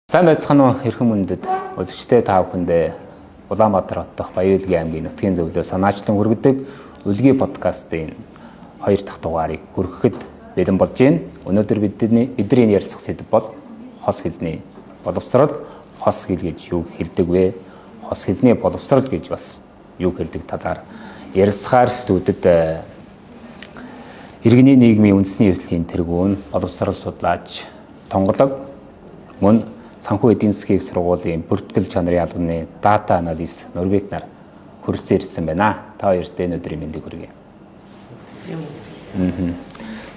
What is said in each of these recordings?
Сайн байцгаана уу, эрхэм хүндэт үзэгчдээ, та бүхэндээ Улаанбаатар хот дахь Баян-Өлгий аймгийн нутгийн зөвлөлөө санаачлан хүргэдэг Өлгий подкастын 2 дахь дугаарыг хүргэхэд бэлэн болж байна. Өнөөдөр бидний ярилцах сэдэв бол хос хэлний боловсрол, хос хэл гэж юу хэлдэг вэ? Хос хэлний боловсрол гэж бас юу хэлдэг талаар ярилцахаар студид иргэний нийгмийн үндэсний хэвлэлийн тэргүүн, боловсрол судлаач Тонголог, мөн санхүү эдийн засгийн сургуулийн бүртгэл чанарын албаны дата аналист Нурбек нар хүрэлцэн ирсэн байна. Та хоёрт энэ өдрийн мэндийг хүргэе.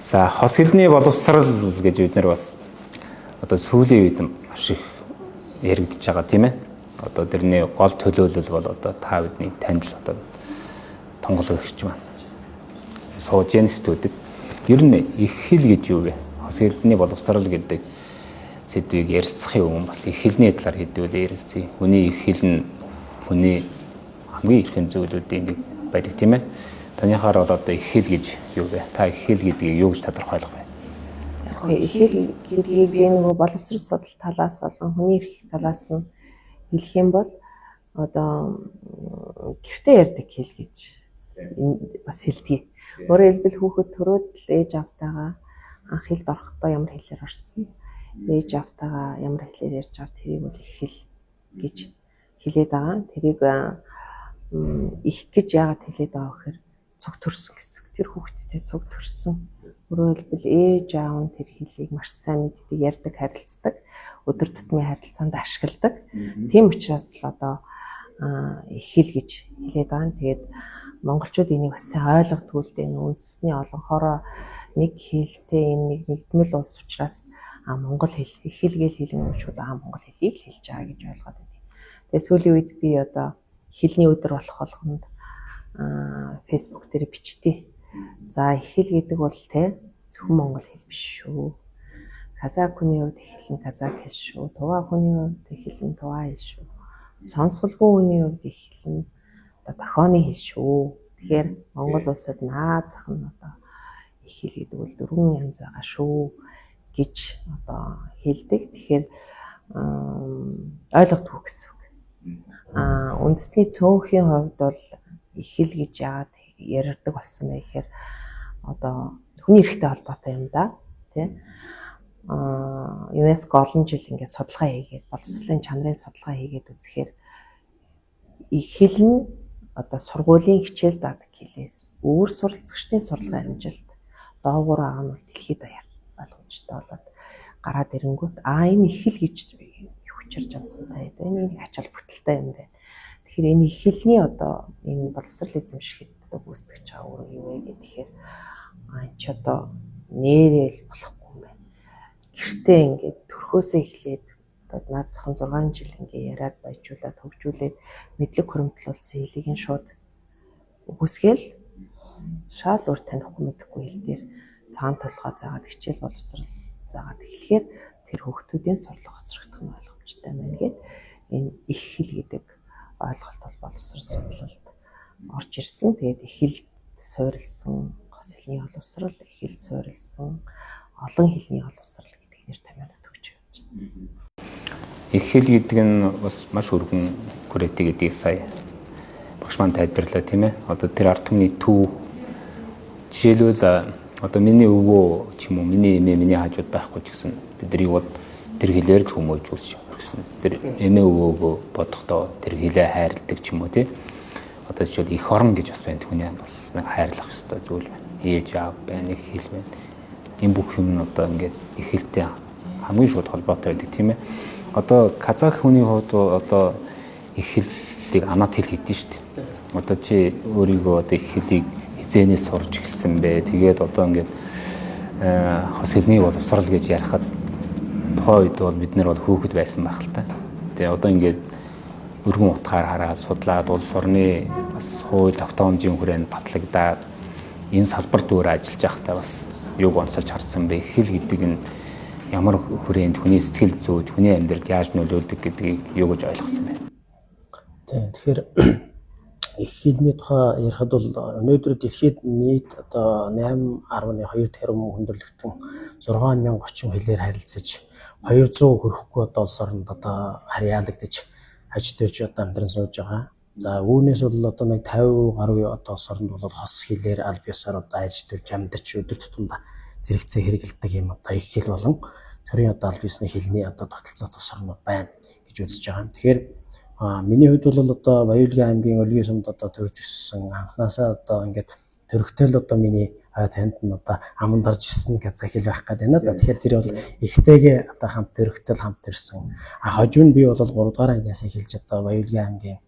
За, хос хэлний боловсрал гэж бид нар бас одоо сүүлийн үед маш их яригдж байгаа, тийм ээ. Одоо тэрний гол төлөөлөл бол одоо та бидний танил одоо Тонголог эгч маань сууж яах студид. Ер нь их хэл гэж юу вэ? Хос хэлний боловсрал гэдэг сэдвийг ярилцахын өмнө бас их хэлний талаар хэдүүлээ ярилцъя. Хүний их хэл нь хүний хамгийн эрхэм зүйлүүдийн нэг байдаг, тийм ээ. Таныхаар бол одоо их хэл гэж юу вэ? Та их хэл гэдгийг юу гэж тодорхойлох вэ? Яг их хэл гэдгийг би нөгөө боловсрол судал талаас болон хүний эрх талаас нь хэлэх юм бол одоо гэртээ ярьдаг хэл гэж бас хэлдэг. Өөрөөр хэлбэл, хүүхэд төрөөд л ээж аавтайгаа анх хэлд орохдоо ямар хэлээр орсон, ээж аавтайгаа ямар хэлээр ярьж байгаа, тэрийг бол их хэл гэж хэлээд байгаа. Тэрийг их гэж яагаад хэлээд байгаа гэхээр цуг төрсөн гэсэн. Тэр хүүхэдтэй цуг төрсөн. Өөрөөр хэлбэл, ээж аав нь тэр хэлийг маш сайн мэддэг, ярьдаг, харилцдаг, өдөр тутмын харилцаанд ашигладаг. Тийм учраас л одоо их хэл гэж хэлээд байгаа. Тэгээд монголчууд энийг бас сайн ойлгодгүй л дээ. Үндэсний олонхороо нэг хэлтэй энэ нэг нэгдмэл улс учраас монгол хэл, их хэл гээл хэлэн шууд монгол хэлийг л хэлж байгаа гэж ойлгоод байдаг. Тэгээ сүүлийн үед би одоо хэлний өдөр болох болгонд Facebook дээр бичдэг. За, их хэл гэдэг бол те зөвхөн монгол хэл биш шүү. Казак хүний хувьд их хэл нь казак хэл шүү. Тува хүний хувьд их хэл нь тува хэл шүү. Сонсголгүй хүний хувьд их хэл нь одоо дохионы хэл шүү. Тэгэхээр Монгол улсад наад зах нь одоо их хэл гэдэг бол дөрвөн янз байгаа шүү гэж одоо хэлдэг. Тэгэхээр ойлгодгүй гэсэн үг. Үндэсний цөөнхийн хувьд бол их хэл гэж яагаад ярьдаг болсон бэ гэхээр одоо хүний эрхтэй холбоотой юм да, тий. ЮНЕСКО олон жил ингээд судалгаа хийгээд, боловсролын чанарын судалгаа хийгээд үзэхээр их хэл нь одоо сургуулийн хичээл заадаг хэлээс өөр суралцагчдын сурлагын амжилт доогуур байгаа нь бол дэлхийд даяар ойлгомжтой болоод гараад ирэнгүүт энэ их хэл гэж хүчирж чадсантай байна. Энэ нэг ач холбогдолтой юм байна. Тэгэхээр энэ их хэлний одоо энэ боловсрол эзэмшихэд одоо гүйцэтгэж байгаа үүрэг юу вэ гэхээр энэ ч одоо нэрэл болохгүй юм байна. Гэртээ ингээд төрхөөсөө эхлээд одоо наад зах 6 жил ингээ яриад баяжуулаад, хөгжүүлээд, мэдлэг хуримтлуулсан хэлийг нь шууд үгүйсгээл шал өөр танихгүй мэдэхгүй хэл дээр цагаан толгой заагаад, хичээл боловсрал заагаад эхлэхээр тэр хүүхдүүдийн сурлага хоцрогдох нь ойлгомжтой байна гээд энэ их хэл гэдэг ойлголт бол боловсрол судлалд орж ирсэн. Тэгээд их хэл суурилсан хос хэлний боловсрал, их хэл суурилсан олон хэлний боловсрал гэдэг нэр томьёонод өгч явж байна. Их хэл гэдэг нь бас маш өргөн хүрээтэй гэдгийг сая багш маань тайлбарлаа, тийм ээ. Одоо тэр ард түмний түүх, жишээлбэл, одоо миний өвөө ч юм уу, миний эмээ миний хажууд байхгүй ч гэсэн бидний бол тэр хэлээр л хүмүүжүүлж өргөсөн. Тэр эмээ өвөөгөө бодохдоо тэр хэлээ хайрладаг ч юм уу, тий. Одоо жишээл эх орон гэж бас байна. Түүний бас нэг хайрлах ёстой зүйл байна. Ээж аав байна, их хэл байна. Энэ бүх юм нь одоо ингээд их хэлтэй хамгийн шууд холбоотой байдаг, тийм ээ. Одоо казах хүний хувьд одоо их хэлийг анат хэл гэдэг нь шүү дээ. Одоо чи өөрийгөө одоо их хэлийг хэзээнээс сурч эхэлсэн бэ? Тэгээд одоо ингээд хос хэлний боловсрал гэж ярихад тухайн үед бол бид нар бол хүүхэд байсан байх л та. Тэгээ одоо ингээд өргөн утгаар хараад, судлаад, улс орны бас хууль тогтоомжийн хүрээнд батлагдаад энэ салбарт өөр ажиллаж байхдаа бас юуг онцолж харсан бэ? Хэл гэдэг нь ямар хүрээнд хүний сэтгэл зүйд, хүний амьдралд яаж нөлөөлдөг гэдгийг юу гэж ойлгосон бэ? Тийм, тэгэхээр Эх хэлний тухай ярихад бол өнөөдөр дэлхийд нийт одоо 8.2 тэрбум хүндрэлтэн 6,000 орчим хэлээр харилцаж 200 хүрэхгүй одоо улс оронд одоо харьяалагдаж хаж төрж одоо амьдран сууж байгаа. За үүнээс бол одоо нэг 50 гаруй одоо улс оронд бол хос хэлээр аль биесээр одоо аж төрж амьдарч өдөр тутамдаа зэрэгцээ хэрэглэдэг юм одоо эх хэл болон төрийн одоо аль биесны хэлний одоо тогтолцоо тус орнууд байна гэж үзэж байгаа. Тэгэхээр миний хувьд бол одоо Баяулгийн аймгийн Өлгийн сумд одоо төрж өссөн, анхнаасаа одоо ингээд төрөхтэй л одоо миний танд нь одоо аман дарж ирсэн гэж захил байх гэдэг байна да. Тэгэхээр тэр бол ихтэйгээ одоо хамт төрөхтэй л хамт төрсөн. А хожим нь би бол 3 дугаар ангиас эхэлж одоо Баяулгийн аймгийн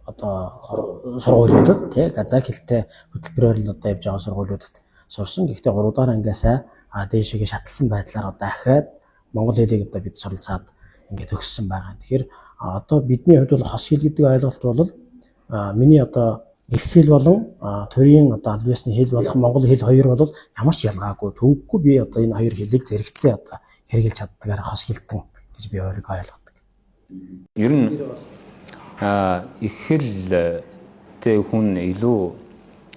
одоо сургуулиудад тий казак хэлтэй хөтөлбөрөөр л одоо явж байгаа сургуулиудад сурсан. Гэхдээ 3 дугаар ангиасаа дээшээгээ шаталсан байдлаар одоо ахиад монгол хэлийг одоо бид суралцаад ингээд төгссөн байгаа. Тэгэхээр одоо бидний хувьд бол хос хэл гэдэг ойлголт бол миний одоо эх хэл болон төрийн одоо аль биесны хэл болох монгол хэл хоёр бол ямар ч ялгаагүй төвөггүй би одоо энэ хоёр хэлийг зэрэгцээ одоо хэрэгжилж чаддгаар хос хэлтэн гэж би өөрийгөө ойлгодог. Ер нь эх хэлтэй хүн илүү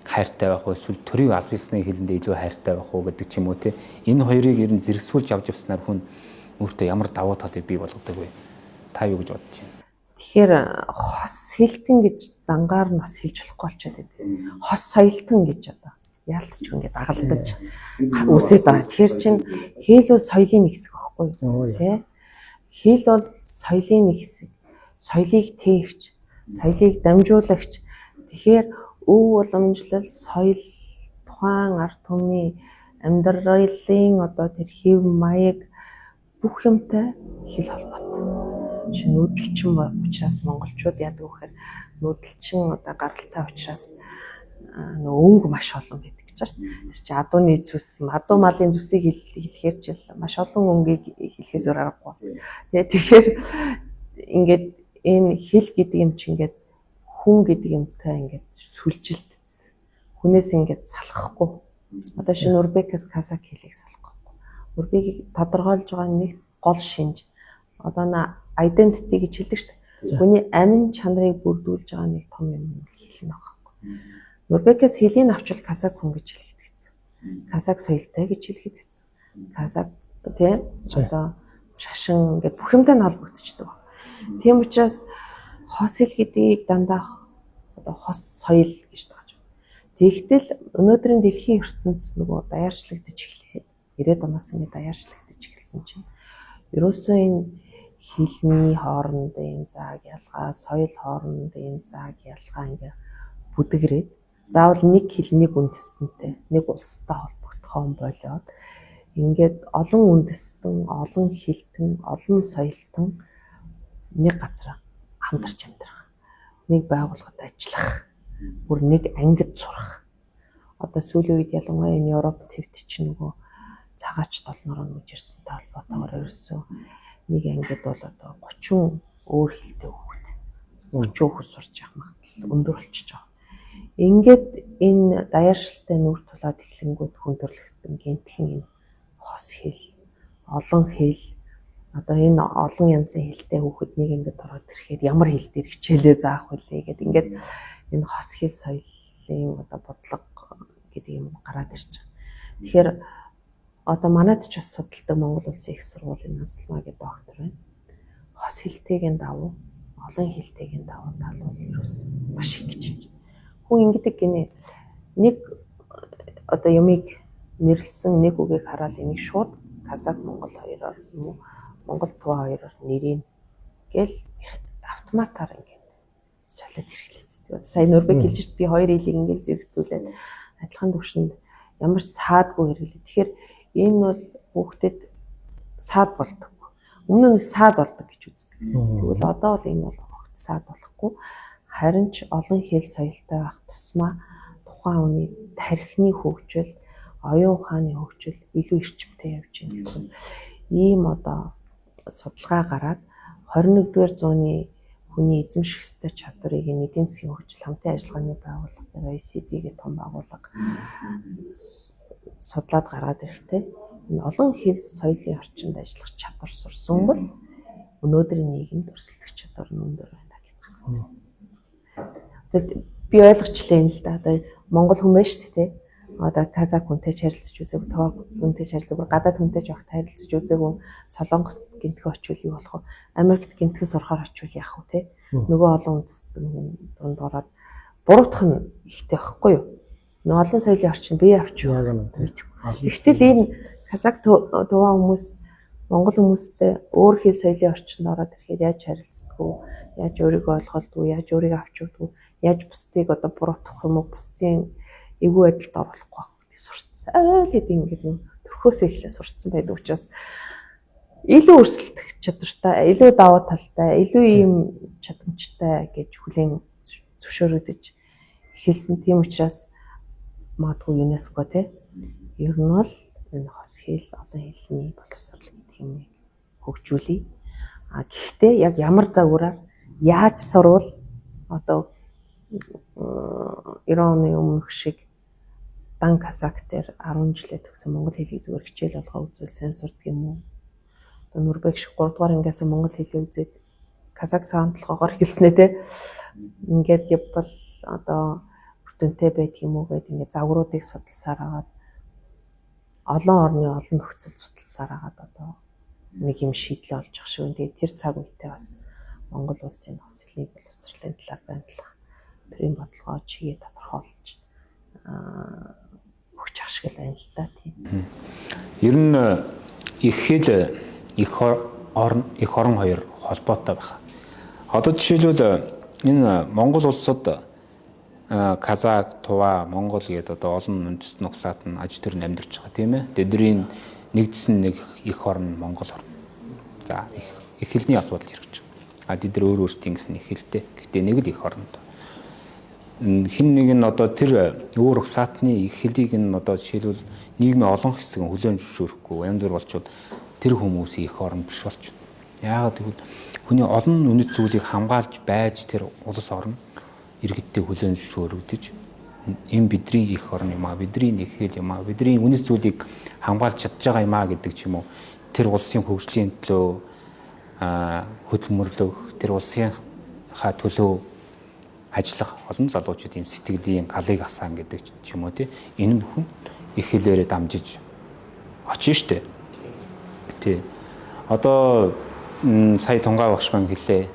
хайртай байх уу, эсвэл төрийн аль биесны хэлэндээ илүү хайртай байх уу гэдэг ч юм уу те. Энэ хоёрыг ер нь зэрэгсүүлж авч явснаар хүн өөртөө ямар давуу талыг бий болгодог вэ? Та юу гэж бодож байна? Тэгэхээр хос хэлтэн гэж дангаар нь бас хэлж болохгүй болчиход байдаг. Хос соёлтон гэж одоо яалтч ингээд дагалдаж үсээд байгаа. Тэгэхээр чин хэл бол соёлын нэг хэсэг байхгүй юу? Тэ? Хэл бол соёлын нэг хэсэг. Соёлыг тээгч, соёлыг дамжуулагч. Тэгэхээр өв уламжлал, соёл, тухайн ард түмний амьдралын одоо тэр хэв маяг бүх юмтай хэл холбоотой. Жишээ нүүдэлчин учраас монголчууд яадаг вэ гэхээр нүүдэлчин одоо гаралтай учраас нөө өнгө маш олон байдаг гэж байна шүү дээ. Тэр чинь адууны зүс, адуу малын зүсийг хэлэхээр ч маш олон өнгийг хэлэхээс өөр аргагүй. Тэгээ тэгэхээр ингээд энэ хэл гэдэг юм чинь ингээд хүн гэдэг юмтай ингээд сүлжилтсэн. Хүнээс ингээд салхахгүй. Одоо шинэ Урбекас казак хэлийг салхахгүй. Урбегийг тодорхойлж байгаа нэг гол шинж одоо на identity гэж хэлдэг шүү дээ. Хүний амин чанарыг бүрдүүлж байгаа нэг том юм нь хэл нь байгаа байхгүй. Нурбекас хэлийг авчвал казак хүн гэж хэлэхэд хэцүү. Казак соёлтой гэж хэлэхэд хэцүү. Казак тийм одоо шашин ингээд бүх юмтай нь холбогдчихдог. Тийм учраас хос хэл гэдгийг дандаа одоо хос соёл гэж тааж байна. Тэгтэл өнөөдрийн дэлхийн ертөнц нөгөө даяарчлагдаж эхлээд 90-ад оноос ингээд даяарчлагдаж эхэлсэн чинь ерөөсөө энэ хэлний хоорондын зааг ялгаа, соёл хоорондын зааг ялгаа ингээ бүдгэрээд заавал нэг хэл нэг үндэстэнтэй, нэг улстай холбогдохон болоод ингээд олон үндэстэн, олон хэлтэн, олон соёлтон нэг газар хамтарч амьдрах, нэг байгууллагад ажиллах, бүр нэг ангид сурах. Одоо сүүлийн үед ялангуяа энэ Европ твт чинь нөгөө цагаач долнороо нүж ирсэнтэй холбоотойгоор ерөөсөө нэг ангид бол одоо 30 өөр хэлтэй хүүхэд 30 хүүхэд сурч явах магадлал өндөр болчихж байгаа. Ингээд энэ даяаршилтай нүүр тулаад эхлэнгүүд хүн төрөлхтөн гинтхэн энэ хос хэл, олон хэл, одоо энэ олон янзын хэлтэй хүүхэд нэг ангид ороод ирэхээр ямар хэл дээр хичээлээ заах вүлээ гэд ингээд энэ хос хэл соёлын одоо бодлого гэдэг юм гараад ирж байгаа. Тэгэхээр одоо манайд ч бас судалдаг Монгол Улсын их сургуулийн Нансалмаа гэдэг доктор байна. Хос хэлтэйгийн давуу, олон хэлтэйгийн давуу тал бол ерөөс маш их гэж хэлж. Хүн ингэдэг гинэ. Нэг одоо юмыг нэрлсэн нэг үгийг хараад энийг шууд казак монгол хоёроор юм уу монгол тува хоёроор нэрийг гэл автоматар ингээд солиод хэрэглэдэг. Сая Нурбек хэлж шít би хоёр хэлийг ингээд зэрэгцүүлээд адилхан төвшөнд ямар саадгүй хэрэглээ. Тэгэхээр энэ бол хүүхдэд саад болдог. Өмнө нь саад болдог гэж үздэг гэсэн. Тэгвэл одоо бол энэ бол огт саад болохгүй. Харин ч олон хэл соёлтой байх тусмаа тухайн хүний тархины хөгжил, оюун ухааны хөгжил илүү эрчимтэй явж байна гэсэн ийм одоо судалгаа гараад 21-р зууны хүний эзэмших ёстой чадварыг энэ эдийн засгийн хөгжил хамтын ажиллагааны байгууллага дээр OECD гэх том байгууллага судлаад гаргаад ирэхдээ энэ олон хэл соёлын орчинд ажиллах чадвар сурсан бол Өнөөдрийн нийгэмд өрсөлдөх чадвар нь өндөр байна гэдэг байна. Тэгээд би ойлгочлаа юм л да. Одоо Монгол хүн байна шүү дээ. Одоо казак хүнтэй ч харилцаж үзээгүй, тува хүнтэй ч харилцаагүй, гадаад хүнтэй ч огт харилцаж үзээгүй, Солонгост гинтгэ очивол юу болох вэ? Америкт гинтгэ сурахаар очивол яах вэ, те? Нөгөө олон үндэстэн дунд ороод буруутах нь ихтэй байхгүй юу? Нөгөө олон соёлын орчин бие авч юу? Гэвтэл энэ казак туваа хүмүүс Монгол хүмүүстэй өөр хэл соёлын орчинд ороод ирэхээр яаж харилцдаг вэ? Яаж өөрийгөө ойлголдгоо, яаж өөрийгөө авч явдгүү, яаж бусдыг одоо буруутгах юм уу, бусдын эвгүй байдалд оруулахгүй байх гэдэг сурцсан. Айл хэдийн ингээд нэг төрхөөсөө эхлээ сурцсан байдаг учраас илүү өрсөлдөх чадвартай, илүү давуу талтай, илүү ийм чадамжтай гэж хүлээн зөвшөөрөгдөж эхэлсэн. Тийм учраас магадгүй ЮНЕСКО те ер нь бол энэ хос хэл, олон хэлний боловсрал гэдэг юмыг хөгжүүлье. А гэхдээ яг ямар загвараар яаж сурвал одоо 90 оны өмнөх шиг дан казак дээр 10 жилээ төгсөн монгол хэлийг зүгээр хичээл болгоо үзвэл сайн сурдаг юм уу? Одоо Нүрбэг шиг 3 дугаар ангиас монгол хэлийг үзээд казак цагаан толгоогоор хэлснэ те. Ингээд явбал одоо үр дүнтэй байдаг юм уу гэдэг ингээд загваруудыг судалсаар агаад олон орны олон нөхцөл судалсаар агаад одоо нэг юм шийдлээ олж ах шиг. Тэгээд тэр цаг үедээ бас Монгол улсын хос хэлний боловсролын талаар баримтлах төрийн бодлогоо чигээ тодорхойлж өгч ах шиг л байна л да, тийм. Ер нь их хэл, их орн, их орон хоёр холбоотой байна. Одоо жишээлбэл энэ Монгол улсад казак, тува, монгол гэдэг одоо олон үндэстэн угсаат нь аж төрн амьдарч байгаа, тийм ээ. Тэдний нэгдсэн нэг их орн Монгол орн. За их хэлний асуудал хэрэгж байгаа. А тэд нар өөр өөрсдийн гэсэн их хэлтэй. Гэхдээ нэг л их оронд. Хин нэг нь одоо тэр өөр угсаатны их хэлийг нь одоо жишээлбэл нийгмийн олон хэсэг хүлээн зөвшөөрөхгүй янз бүр болчвол тэр хүмүүсийн их орн биш болчихно. Яагаад гэвэл хүний олон үнэт зүйлийг хамгаалж байж тэр улс орн иргэдтэй хүлээн зөвшөөрөгдөж энэ бидний их орн юм а, бидний нэг хэл юм а, бидний үнэт зүйлийг хамгаалж чадж байгаа юм а гэдэг ч юм уу, тэр улсын хөгжлийн төлөө хөдөлмөрлөх, тэр улсынхаа төлөө ажиллах олон залуучуудын сэтгэлийн галыг асаан гэдэг ч юм уу, тий. Энэ бүхэн их хэлээрээ дамжиж очно штэ. Тий. Одоо сая Тунгаа багш маань хэллээ.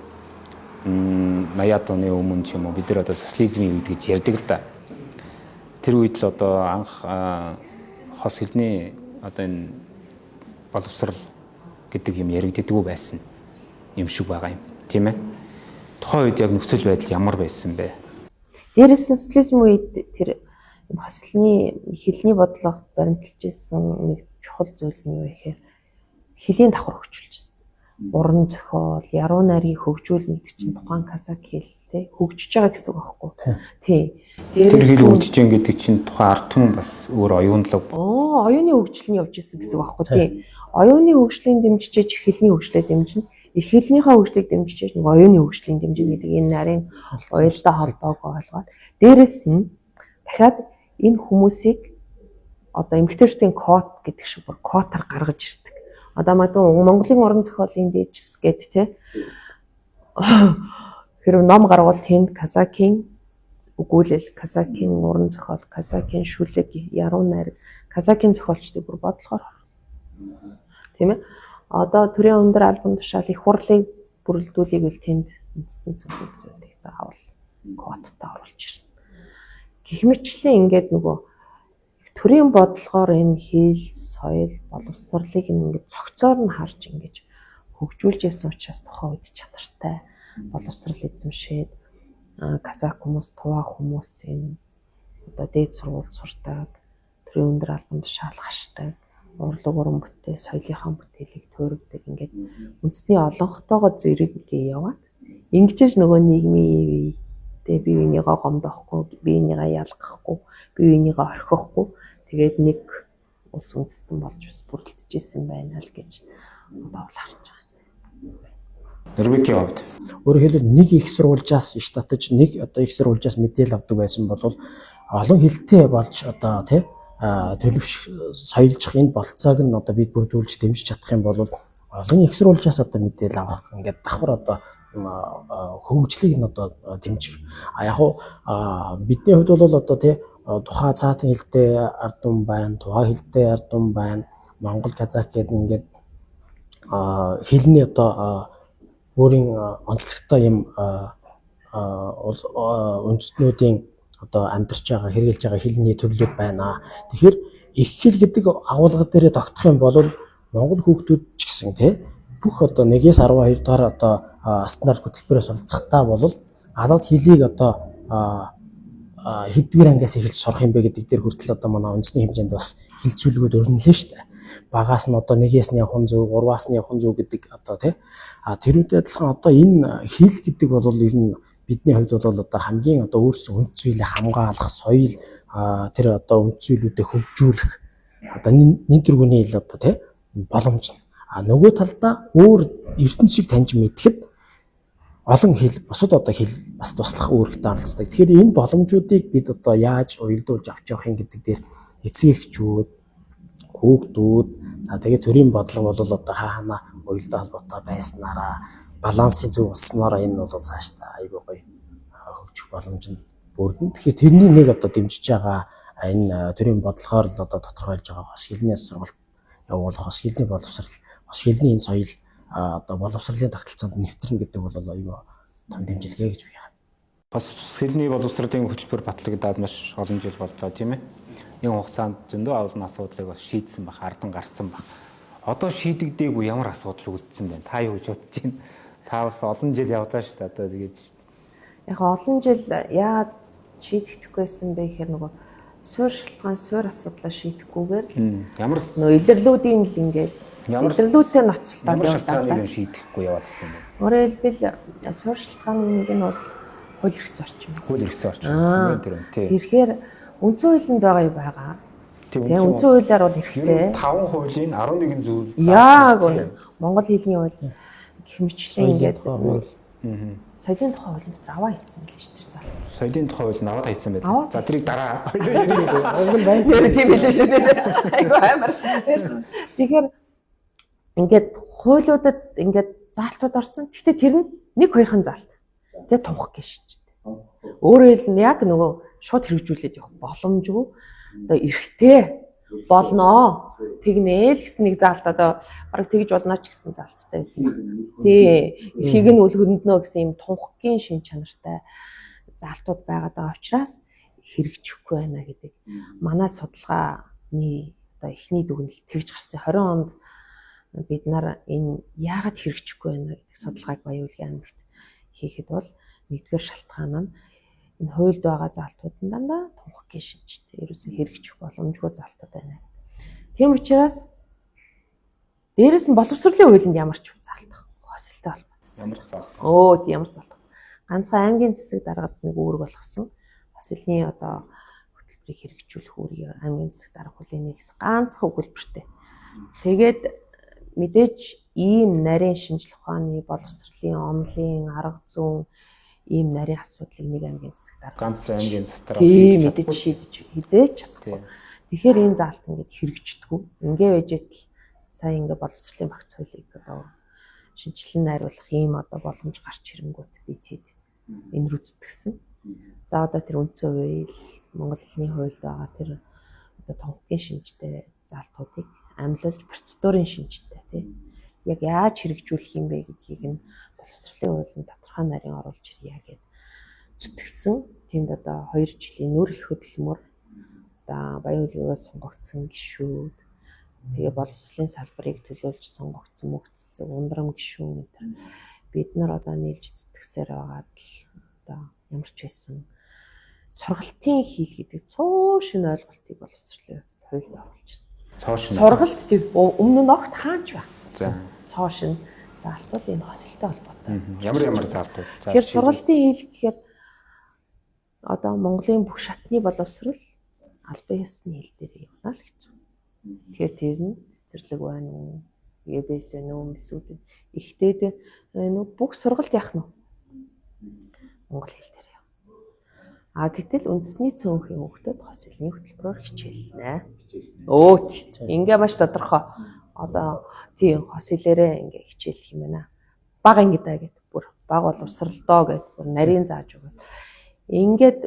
80-аад оны өмнө ч юм уу бид нар одоо социализмын үед гэж ярьдаг л да. Тэр үед л одоо анх хос хэлний одоо энэ боловсрал гэдэг юм яригддаггүй байсан юм шиг байгаа юм. Тийм ээ. Тухайн үед яг нөхцөл байдал ямар байсан бэ? Дээрээс нь социализм үед тэр хос хэлний бодлого баримталж ирсэн нэг чухал зүйл нь юу гэхээр хөлийн давхар хөгжүүлжсэн. Уран зохиол, яруу найргийг хөгжүүлнэ гэдэг чинь тухайн казак хэлтэй хөгжиж байгаа гэсэн үг байхгүй. Тий. Тэр хэл хөгжиж гин гэдэг чинь тухайн ард түмэн бас өөр оюунлаг. Оюуны хөгжил нь явж исэн гэсэн үг байхгүй. Тий. Оюуны хөгжлийн дэмжиж хэлний хөгжлөө дэмжинэ. Их хэлнийхээ хөгжлийг дэмжиж нэг оюуны хөгжлийн дэмжинэ гэдэг энэ нарийн уялдаа холбоог ойлгоод дээрэс нь дахиад энэ хүмүүсийг одоо эмэгтэйчүүдийн код гэдэг шиг бүр квотаар гаргаж ирдэг. Одоо магадгүй Монголын уран зохиолын дээжс гэд те хэрв ном гарвал тэнд казакийн өгүүлэл, казакийн уран зохиол, казакийн шүлэг, яруу найраг, казакийн зохиолчдыг бүр бодлогоор оруулна. Тийм ээ. Одоо төрийн өндөр албан тушаал их хурлыг бүрэлдүүлээг бол тэнд үндэсний зөвлөлтүүдийг заавал квоттой оруулж ирнэ. Гэх мэтлэн ингээд нөгөө төрийн бодлогоор энэ хэл, соёл, боловсролыг ингээд цогцоор нь харж ингэж хөгжүүлж ясан учраас тухайн үед чадвартай боловсрал эзэмшээд казак хүмүүс, туваа хүмүүс энэ одоо дээд сургууль сурдаг, төрийн өндөр албан тушаал хашдаг, урлаг уран бүтээл, соёлынхаа бүтээлийг туурвдаг ингээд үндэсний олонхтойгоо зэрэг ингээ яваад ингэжээж нөгөө нийгмийн үе бие биенийгаа гомдоохгүй, бие биенийгаа ялгахгүй, бие биенийгаа орхихгүй тэгээд нэг улс үндэстэн болж бас бүрэлдэж исэн байна л гэж одоо бол харж байгаа. Норвегийн хувьд өөрөөр хэлбэл нэг их сурвалжаас иш татаж, нэг одоо их сурвалжаас мэдээлэл авдаг байсан бол олон хэлтэй болж одоо тий төлөвш соёлжих энэ болцоог нь одоо бид бүрдүүлж дэмжиж чадах юм бол Олон их сурвалжаас одоо мэдээлэл авах ингээд давхар одоо хөгжлийг нь одоо дэмжих. А яг уу бидний хувьд бол одоо тий тухай цаатан хэлтэй ард түмэн байна, тухай хэлтэй ард түмэн байна, Монгол, Казак гэдэг ингээд хэлний одоо өөрийн онцлогтой юм үндэстнүүдийн одоо амьдарч байгаа, хэрэглэж байгаа хэлний төрлүүд байна. Тэгэхээр их хэл гэдэг агуулга дээрээ тогтох юм бол Монгол хүүхдүүд ч гэсэн тий бүх одоо 1-ээс 12 дугаар одоо стандарт хөтөлбөрөөр суралцахдаа бол гадаад хэлийг одоо хэддүгээр ангиас эхэлж сурах юм бэ гэдэг дээр хүртэл одоо манай үндэсний хэмжээнд бас хилцүүлгүүд өрнөлөө шүү дээ. Багаас нь одоо нэгээс нь явах нь зөв, гурваас нь явах нь зөв гэдэг одоо тий. А тэр үедээ адилхан одоо энэ хэл гэдэг бол ер нь бидний хувьд бол одоо хамгийн одоо өөрсдөө үнэт зүйлээ хамгаалах, соёл тэр одоо үнэт зүйлүүдэд хөгжүүлэх одоо нэн тэргүүний хэл одоо тий боломж нь. А нөгөө талдаа өөр ертөнцийг таньж мэдэхэд олон хэл, бусад одоо хэл бас туслах үүрэгтэй оролцдог. Тэгэхээр энэ боломжуудыг бид одоо яаж уялдуулж авч явах юм гэдэг дээр эцэг эхчүүд, хүүхдүүд, за тэгээд төрийн бодлого бол одоо хаа ханаа уялдаа холбоотой байснараа балансын зөв болсноор энэ бол цаашдаа айгүй гоё хөгжих боломж нь бүрдэн. Тэгэхээр тэрний нэг одоо дэмжиж байгаа энэ төрийн бодлогоор л одоо тодорхойлж байгаа хос хэлний сургалт явуулах, хос хэлний боловсрал, хос хэлний энэ соёл одоо боловсролын тогтолцоонд нэвтрэнэ гэдэг бол айгүй том дэмжлэгээ гэж би харна. Хос хэлний боловсролын хөтөлбөр батлагдаад маш олон жил боллоо, тийм ээ. Энэ хугацаанд зөндөө олон асуудлыг бас шийдсэн байх, ардан гарцсан байх. Одоо шийдэгдээгүй ямар асуудал үлдсэн бэ? Та юу гэж бодож байна? Та бас олон жил явлаа шүү дээ. Одоо тэгээд Яг олон жил яагаад шийдэгдэхгүй байсан бэ гэхээр нөгөө суур шалтгаан, суур асуудлаа шийдэхгүйгээр л ямар нөгөө илэрлүүдийн л ингээл илэрлүүдтэй ноцолдоод ямар явлаа л да. шалтгааныг шийдэхгүй яваад ирсэн бэ? Өөрөөр хэлбэл суур шалтгааны нэг нь бол хууль эрх зүйн орчин. Хууль эрх зүйн орчин. Тэр нь тий. Тэгэхээр үндсэн хуулинд байгаа юу байгаа. Тийм, Тэгээ үндсэн хуулиар бол эрхтэй. 5 хуулийн 11 зүйл Яг үнэ. Монгол хэлний хууль гэх мэтчлэн ингээд Соёлын тухай хууль. Соёлын тухай хуулийн дотор аваа хийсэн мэл шүү дээ зал. Соёлын тухай хууль аваад хийсэн байлаа. Аваад За тэрийг дараа. Монгол байсан. Нэр тийм хэлээ шүү дээ. Айгу амар ярьсан. Тэгэхээр ингээд хуулиудад ингээд заалтууд орсон. Гэхдээ тэр нь нэг хоёрхан заалт. Тэгээ тунх гэж шинжтэй. Өөрөөр хэлбэл яг нөгөө шууд хэрэгжүүлээд явах боломжгүй. Одоо эрхтэй болноо. Тэгнэ л гэсэн нэг заалт одоо бараг тэгж болно ч гэсэн заалттай байсан баг. Тий. Эрхийг нь үл хөндлөнө гэсэн юм тунхгийн шин чанартай заалтууд байгаад байгаа учраас хэрэгжихгүй байна гэдэг. Манай судалгааны одоо эхний дүгнэлт тэгж гарсан. 20 онд бид нар энэ яагаад хэрэгжихгүй байна гэдэг судалгааг Баян-Уулын аймагт хийхэд бол нэгдүгээр шалтгаан нь энэ хуульд байгаа заалтууд нь дандаа тунхгийн шинжтэй. Ерөөсөө хэрэгжих боломжгүй заалтууд байна. Тийм учраас дээрэс нь боловсролын хуулинд ямар ч заалт байхгүй. Хосолтой холбоотой. Ямар заалт? Өө тийм ямар заалт. Ганцхан аймгийн засаг даргад нэг үүрэг болгосон. Хос хэлний одоо хөтөлбөрийг хэрэгжүүлэх үүргийг аймгийн засаг дарга хүлээнэ гэсэн ганцхан өгүүлбэртэй. Тэгээд мэдээж ийм нарийн шинжлэх ухааны боловсролын, онолын, арга зүйн ийм нарийн асуудлыг нэг аймгийн засаг дарга Ганц аймгийн засаг дарга тийм шийдэж мэдээж чадахгүй. шийдэж хизээч чадахгүй. Тийм. Тэгэхээр энэ заалт ингээд хэрэгждэггүй. Ингээ байж идэл сая ингээ боловсролын багц хуулийг одоо шинжилэн найруулах ийм одоо боломж гарч ирэнгүүт би тэд энэ рүү зүтгэсэн. За одоо тэр үндсэн хууль, Монгол хэлний хуульд байгаа тэр одоо тунхгийн шинжтэй заалтуудыг амлуулж процедурын шинжтэй тий. Яг яаж хэрэгжүүлэх юм бэ гэдгийг нь боловсролын хуулинд тодорхой нарийн оруулж ирье гэд зүтгэсэн. Тэнд одоо 2 жилийн нүр их хөдөлмөр одоо Баян-Уулгаас сонгогдсон гишүүд, тэгээ боловсролын салбарыг төлөөлж сонгогдсон мөгццөг ундрам гишүүн энэ төр бид нар одоо нийлж зүтгэсээр байгаад л одоо ямар ч байсан сургалтын хэл гэдэг цоо шинэ ойлголтыг боловсролын хуульд оруулж ирсэн. Цоо шинэ. Сургалт тийм өмнө нь огт хаач байх. За. Цоо шинэ заалт бол энэ хос хэлтэй холбоотой. Ямар ямар заалтууд? За. Тэгэхээр сургалтын хэл гэхээр одоо Монголын бүх шатны боловсрал албан ёсны хэл дээр явна л гэж. Тэгэхээр тэр нь цэцэрлэг байна уу? ЕБС байна уу? Мэсүүд байна. Ихтэй байна уу? Бүх сургалт яах нь вэ? Монгол хэл дээр явна. А гэтэл үндэсний цөөнхийн хүүхдүүд хос хэлний хөтөлбөрөөр хичээлнэ. Өө тий. Ингээ маш тодорхой Одоо тийм хос хэлээрээ ингээ хичээлэх юм байна. Бага ангидаа гэд бүр баг боловсрал доо гэд бүр нарийн зааж өгöd. Ингээд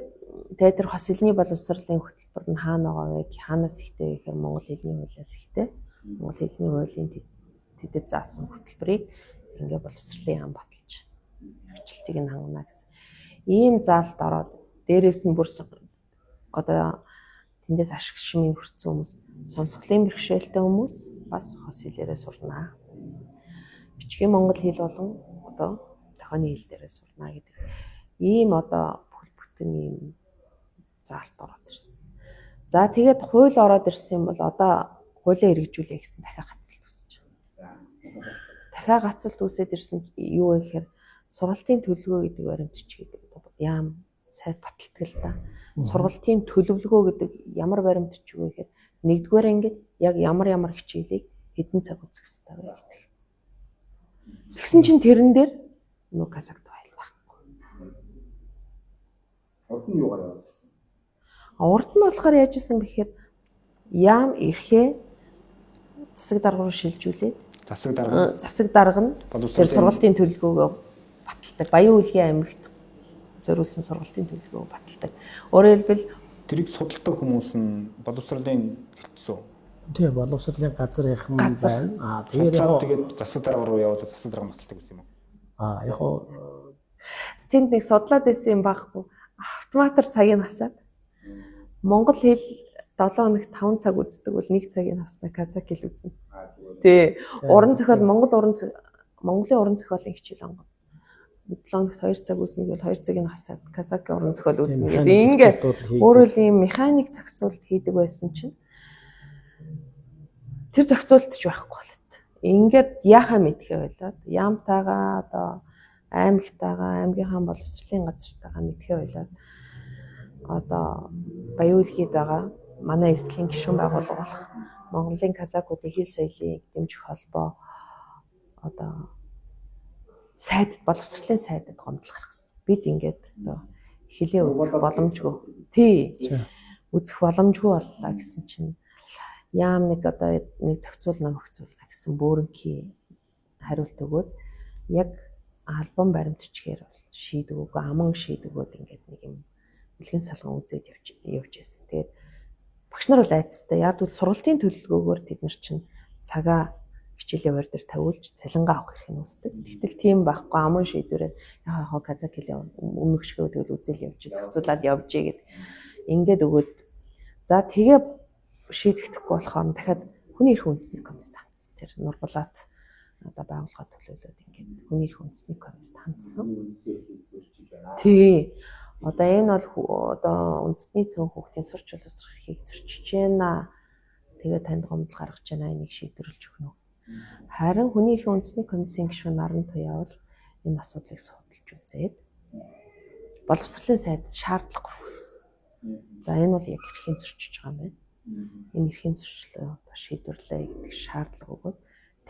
тэгээ тэр хос хэлний боловсролын хөтөлбөр нь хаана байгаа вэ? Хаанаас ихтэй вэ гэхээр монгол хэлний хуулиас ихтэй. Монгол хэлний хуулийн тэдэд заасан хөтөлбөрийг ингээ боловсролын яам баталж хэрэгжилтийг нь хангана гэсэн. Ийм заалт ороод дээрээс нь бүр одоо тэндээс ашиг шимийн хүртсэн хүмүүс, сонсголын бэрхшээлтэй хүмүүс бас хос хэлээрээ сурнаа. Бичгийн монгол хэл болон одоо дохионы хэл дээрээ сурнаа гэдэг ийм одоо бүтэн ийм заалт ороод ирсэн. За тэгээд хууль ороод ирсэн юм бол одоо хуулиа хэрэгжүүлээ гэсэн дахиад гацалт үүсэж байгаа. Дахиад гацалт үүсээд ирсэн юу вэ гэхээр сургалтын төлөвлөгөө гэдэг баримт бичгийг яам сайд баталдаг л да. Сургалтын төлөвлөгөө гэдэг ямар баримт бичиг вэ гэхээр нэгдүгээр ангид яг ямар ямар хичээлийг хэдэн цаг үзэх ёстой вэ гэдэг. Тэгсэн чинь тэрэн дээр нүү казак файл байхгүй. Урд нь юугаар яваад ирсэн? Урд нь болохоор яаж исэн гэхээр яам эрхээ засаг дарга руу шилжүүлээд засаг дарга засаг дарга нь тэр сургалтын төлөвлөгөөгөө баталдаг. Баян үлгийн аймагт зориулсан сургалтын төлөвлөгөөг баталдаг. Өөрөөр хэлбэл тэрийг судалдаг хүмүүс нь боловсролын хэлтсүү. Тийм, боловсролын газар их байна. Аа тэгээд яг тэгээд засаг дарга руу явуулаад засаг дарга баталдаг гэсэн юм уу? Аа яг тэнд нэг судлаад байсан юм байхгүй. Автоматар цагийг хасаад монгол хэл 7 хоногт 5 цаг үздэг бол 1 цагийг авснаа казак хэл үзнэ. Тий. Уран зохиол Монгол уран Монголын уран зохиолын хичээл онгоо. 7 хоногт 2 цаг үзнэ гэвэл 2 цагийг хасаад казак уран зохиол үзнэ гэдэг. Ингээ өөрөөр ийм механик зохицуулалт хийдэг байсан чинь тэр зохицуулалт ч байхгүй болт. Ингээд яхаа мэдхээ болоод яамтайгаа одоо аймагтайгаа аймгийнхаа боловсролын газартайгаа мэдхээ болоод одоо Баян үлгийд байгаа манай эвслийн гишүүн байгууллага болох Монголын казакуудын хэл соёлыг дэмжих холбоо одоо сайдад боловсролын сайдад гомдол гаргасан. Бид ингээд одоо хилээ үзэх боломжгүй. Тий. Үзэх боломжгүй боллоо гэсэн чинь яам нэг одоо нэг зохицуул ном зохицуулна гэсэн бөөрөнхий хариулт өгөөд яг альбом баримт бичгээр шийдэг үгүй аман шийдэг өгөөд ингээд нэг юм бэлгэн салган үзээд явж байсан. Тэгээд багш нар бол айцтай. Яг бол сургалтын төлөвлөгөөгөөр тэд нар чинь цагаа хичээлийн хуваар дээр тавиулж цалингаа авах эрх нь үүсдэг. Гэтэл тийм байхгүй аман шийдвэрээр яа хаа казак хэлээ өмнөх шигөө тэгэл үзэл явж зохицуулаад явжээ гэд ингээд өгөөд за тэгээ шийдэхдэггүй болохоор дахиад хүний эрх үндэсний комиссд хандсан. Тэр Нурбулаат одоо байгууллага төлөөлөөд ингээд хүний эрх үндэсний комиссд хандсан. Тий. Одоо энэ бол одоо үндэсний цөөн хүүхдийн сурч боловсрох эрхийг зөрчиж байна. Тэгээ танд гомдол гаргаж байна. Энийг шийдвэрлэж өгнө. Харин хүний эрхийн үндэсний комиссийн гишүүн Наран Туяа бол энэ асуудлыг судалж үзээд боловсролын сайд шаардлага гаргасан. За энэ бол яг эрхийн зөрчиж байгаа юм байна. Энэ эрхийн зөрчлөө одоо шийдвэрлээ гэдэг шаардлага өгөөд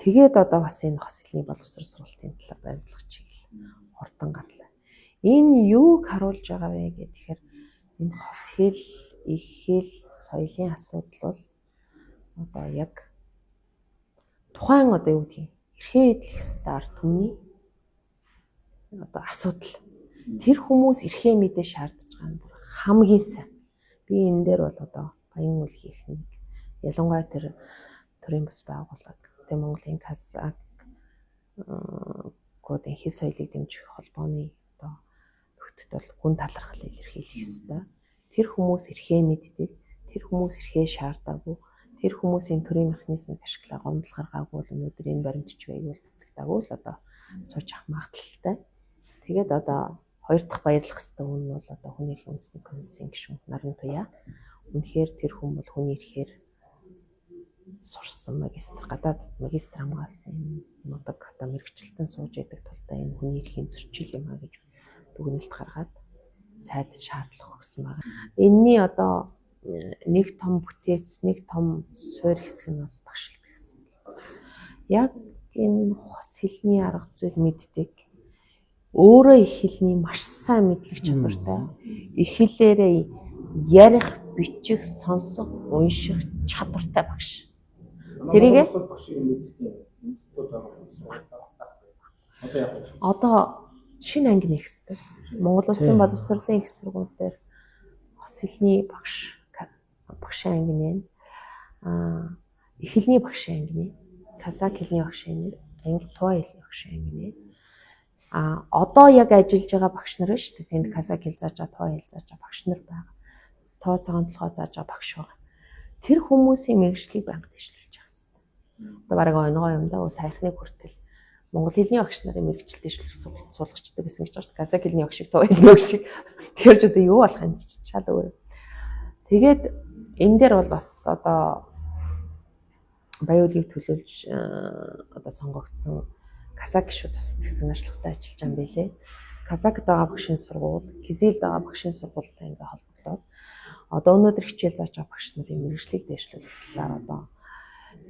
тэгээд одоо бас энэ хос хэлний боловсрол сургалтын талаар баримтлах чиглэл хурдан гарлаа. Энэ юуг харуулж байгаа вэ гэхээр энэ хос хэл, их хэл, соёлын асуудал бол одоо яг тухайн одоо юу гэдгийг эрхээ эдлэх ёстой ард түмний одоо асуудал. Тэр хүмүүс эрхээ мэдээ шаардж байгаа нь бүр хамгийн сайн. Би энэ дээр бол одоо Баян үлгийнх нэг ялангуяа тэр төрийн бас байгууллага, тэг Монголын казак гуудын хэл соёлыг дэмжих холбооны одоо нөхдөд бол гүн талархал илэрхийлэх ёстой. Тэр хүмүүс эрхээ мэддэг, тэр хүмүүс эрхээ шаардаагүй, тэр хүмүүсийн төрийн механизмыг ашиглаа гомдол гаргаагүй бол өнөөдөр энэ баримт бичиг аягүй бүтэгдаагүй л одоо сууж авах магадлалтай. Тэгээд одоо хоёр дахь баярлах ёстой хүн нь бол одоо хүний эрхийн үндэсний комиссийн гишүүн Наран Туяа. Үнэхээр тэр хүн бол хүний эрхээр сурсан магистр, гадаад магистр хамгаалсан юм мудаг одоо мэрэгчлэлтэн сууж идэг тулдаа энэ хүний эрхийн зөрчил юм а гэж дүгнэлт гаргаад сайд шаардлага өгсөн байгаа. Энийний одоо нэг том бүтээц, нэг том суурь хэсэг нь бол багшилт гэсэн. Яг энэ хос хэлний арга зүйг мэддэг, өөрөө их хэлний маш сайн мэдлэг чадвартай, их хэлээрээ ярих, бичих, сонсох, унших чадвартай багш. Тэрийг багшийн мэддэг институт байгаа юм сургууль байхгүй. Одоо яг вэ? Одоо шинэ анги нээх хэрэгтэй. Монгол Улсын боловсролын их сургууль дээр хос хэлний багш багшийн анги нэ. Аа, их хэлний багшийн анги нэ. Казак хэлний багшийн анги, тува хэлний багшийн анги нэ. А одоо яг ажиллаж байгаа багш нар шүү дээ. Тэнд казак хэл зааж байгаа, тува хэл зааж байгаа багш нар байгаа. Тоо цагаан толгой зааж байгаа багш байгаа. Тэр хүмүүсийн мэргэжлийг байнга дэвшлүүлж явах хэрэгтэй. Одоо бараг онгоо юм да. Саяхныг хүртэл монгол хэлний багш нарын мэргэжил дэвшлэх суулгачдаг гэсэн гэж байна шүү дээ. Казак хэлний багшиг, тува хэлний багшиг. Тэгэхээр ч одоо юу болох юм гэж шал өөр. Тэгээд энэ дээр бол бас одоо Баяуулгийг төлөөлж одоо сонгогдсон казак гишүүд бас тэгсэн ажиллагатай ажиллаж байгаа юм билэ. Казакт байгаа багшийн сургууль, Кизилд байгаа багшийн сургуультай ингээ холбогдоод одоо өнөөдөр хичээл зааж байгаа багш нарын мэргэжлийг дэвшлүүлэх талаар одоо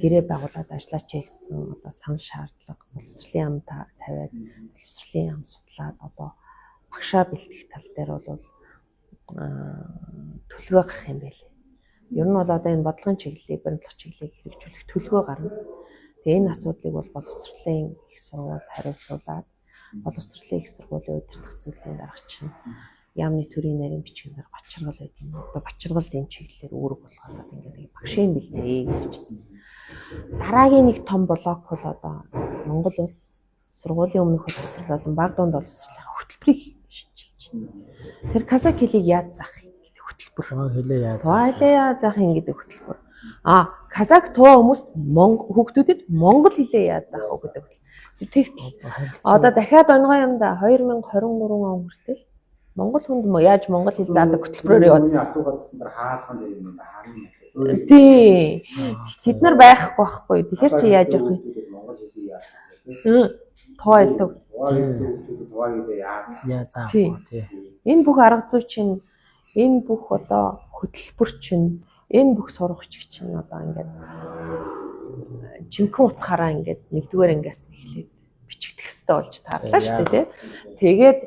гэрээ байгуулад ажиллаач гэсэн одоо сан шаардлага боловсролын яам тавиад боловсролын яам судлаад одоо багшаа бэлтгэх тал дээр бол төлөвлөгөө гарах юм байлээ. Ер нь бол одоо энэ бодлогын чиглэлийг, баримтлах чиглэлийг хэрэгжүүлэх төлөвлөгөө гарна. Тэгээ энэ асуудлыг бол боловсролын их сургууль хариуцуулаад боловсролын их сургуулийн удирдах зүйлийн дарга чинь яамны төрийн нарийн бичгийн дарга Бачаргал гэдэг юм. Одоо Бачаргалд энэ чиглэлээр үүрэг болгоод ингээд багшийн бэлдээ гэж бичсэн. Дараагийн нэг том блок бол одоо Монгол улс сургуулийн өмнөх боловсрол болон баг дунд боловсролын хөтөлбөрийг шинчилж байна. Тэр казак хэлийг яаж заах юм гэдэг хөтөлбөр. Туваа хэлээ яаж Туваа хэлээ яаж заах юм гэдэг хөтөлбөр. А казак туваа хүмүүст хүүхдүүдэд монгол хэлээ яаж заах вэ гэдэг хөтөлбөр. Одоо дахиад онгой юм да 2023 он хүртэл монгол хүнд яаж монгол хэл заадаг хөтөлбөрөөр явуулсан. Асуугаадсан дээр хаалган дээр юм да харна. Тий. Тэд нар байхгүй байхгүй. Тэгэхээр чи яаж явах вэ? Монгол хэлийг яаж заах вэ? Туваа хэлдэг. Туваа хэлдэг хүүхдүүдэд туваа хэлээ яаж заах яаж заах вэ? Тий. Энэ бүх арга зүй чинь, энэ бүх одоо хөтөлбөр чинь, энэ бүх сургагч чинь одоо ингээд жинхэнэ утгаараа ингээд нэгдүгээр ангиас эхлээд бичигдэх хэрэгтэй болж таарлаа шүү дээ, тий. Тэгээд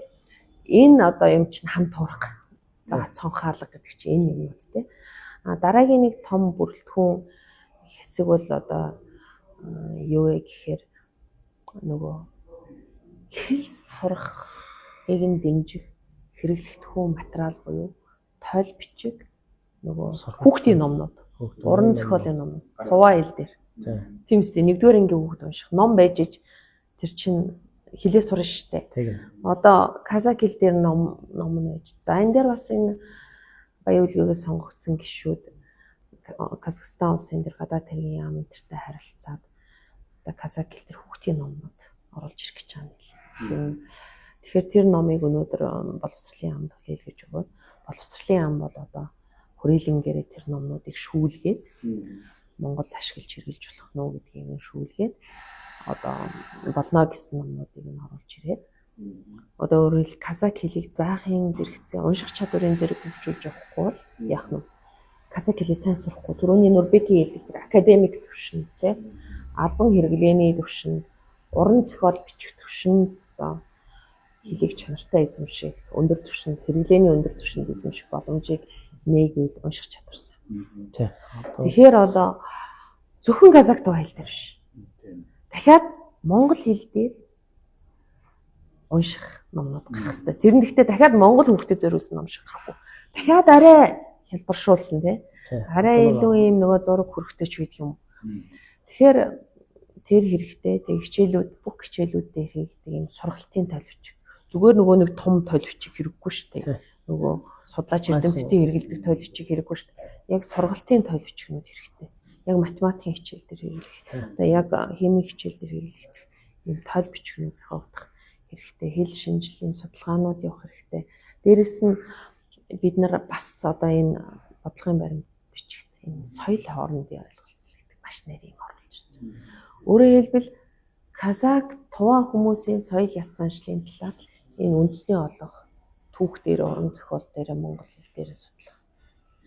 энэ одоо юм чинь хан туурга, одоо цонхаалга гэдэг чинь энэ юмнууд, тий. А дараагийн нэг том бүрэлдэхүүн хэсэг бол одоо юу вэ гэхээр нөгөө хэл сурахыг нь дэмжих хэрэглэгдэхүүн материал буюу тойл бичиг, нөгөө хүүхдийн номнууд, уран зохиолын номнууд, туваа хэл дээр. Тийм үстэй нэгдүгээр ангийн хүүхд унших ном байж ич тэр чинь хилээ сурна штэ. Одоо казак хэл дээр ном нь байж. За энэ дээр бас энэ Баяуулгээс сонгогдсон гишүүд Казахстан улсын тэр гадаад хэргийн яам энтертэй харилцаад одоо казак хэл дээр хүүхдийн номнууд оруулж ирэх гэж байгаа юм. Тэгэхээр тэр номыг өнөөдөр боловсролын яамд хүлээлгэж өгөөд боловсролын яам бол одоо хүрээлэнгээрээ тэр номнуудыг шүүлгээд Монгол ашиглаж хэрэглэж болох нь уу гэдгийг нь шүүлгээд одоо болно гэсэн номнуудыг нь оруулж ирээд одоо өөрөөр хэлбэл казак хэлийг заахын зэрэгцээ унших чадварын зэрэг хөгжүүлж явахгүй бол яах нь казак хэлийг сайн сурахгүй түрүүний Нурбекийн хэлдэг тэр академик түвшинд те албан хэрэглээний түвшинд уран зохиол бичих түвшинд одоо хэлийг чанартай эзэмших өндөр түвшинд хэрэглээний өндөр түвшинд эзэмших боломжийг нээгвэл унших чадвар сайн. Тий. Тэгэхээр одоо зөвхөн казак туу хэл дээр биш. Дахиад монгол хэл дээр унших номнууд гарах хэрэгтэй. Тэр нь гэхдээ дахиад монгол хүүхдэд зориулсан ном шиг гарахгүй. Дахиад арай хялбаршуулсан тий. Арай илүү ийм нөгөө зураг хөрөхтэй ч байдаг юм. Тэгэхээр тэр хэрэгтэй. Тэг хичээлүүд бүх хичээлүүд дээр хийгдэг ийм сургалтын тойл бичиг. Зүгээр нөгөө нэг том тойл бичиг хэрэггүй шүү дээ. Нөгөө судлаач эрдэмтдийн хэрэглэдэг тойл бичиг хэрэггүй шүү дээ. Яг сургалтын тойл бичгнүүд хэрэгтэй. Яг математикийн хичээл дээр хэрэглэх. Одоо яг химийн хичээл дээр хэрэглэх ийм тойл бичгнүүд зохиогдох хэрэгтэй. Хэл шинжилгээний судалгаанууд явах хэрэгтэй. Дээрэс нь бид нар бас одоо энэ бодлогын баримт бичигт энэ соёл хоорондын ойлголцол гэдэг маш нарийн оруулж ирж байна. Өөрөөр хэлбэл казак туваа хүмүүсийн соёл ёс заншлын талаар энэ үндэсний олох түүх дээр уран зохиол дээр монгол хэл дээр судлах.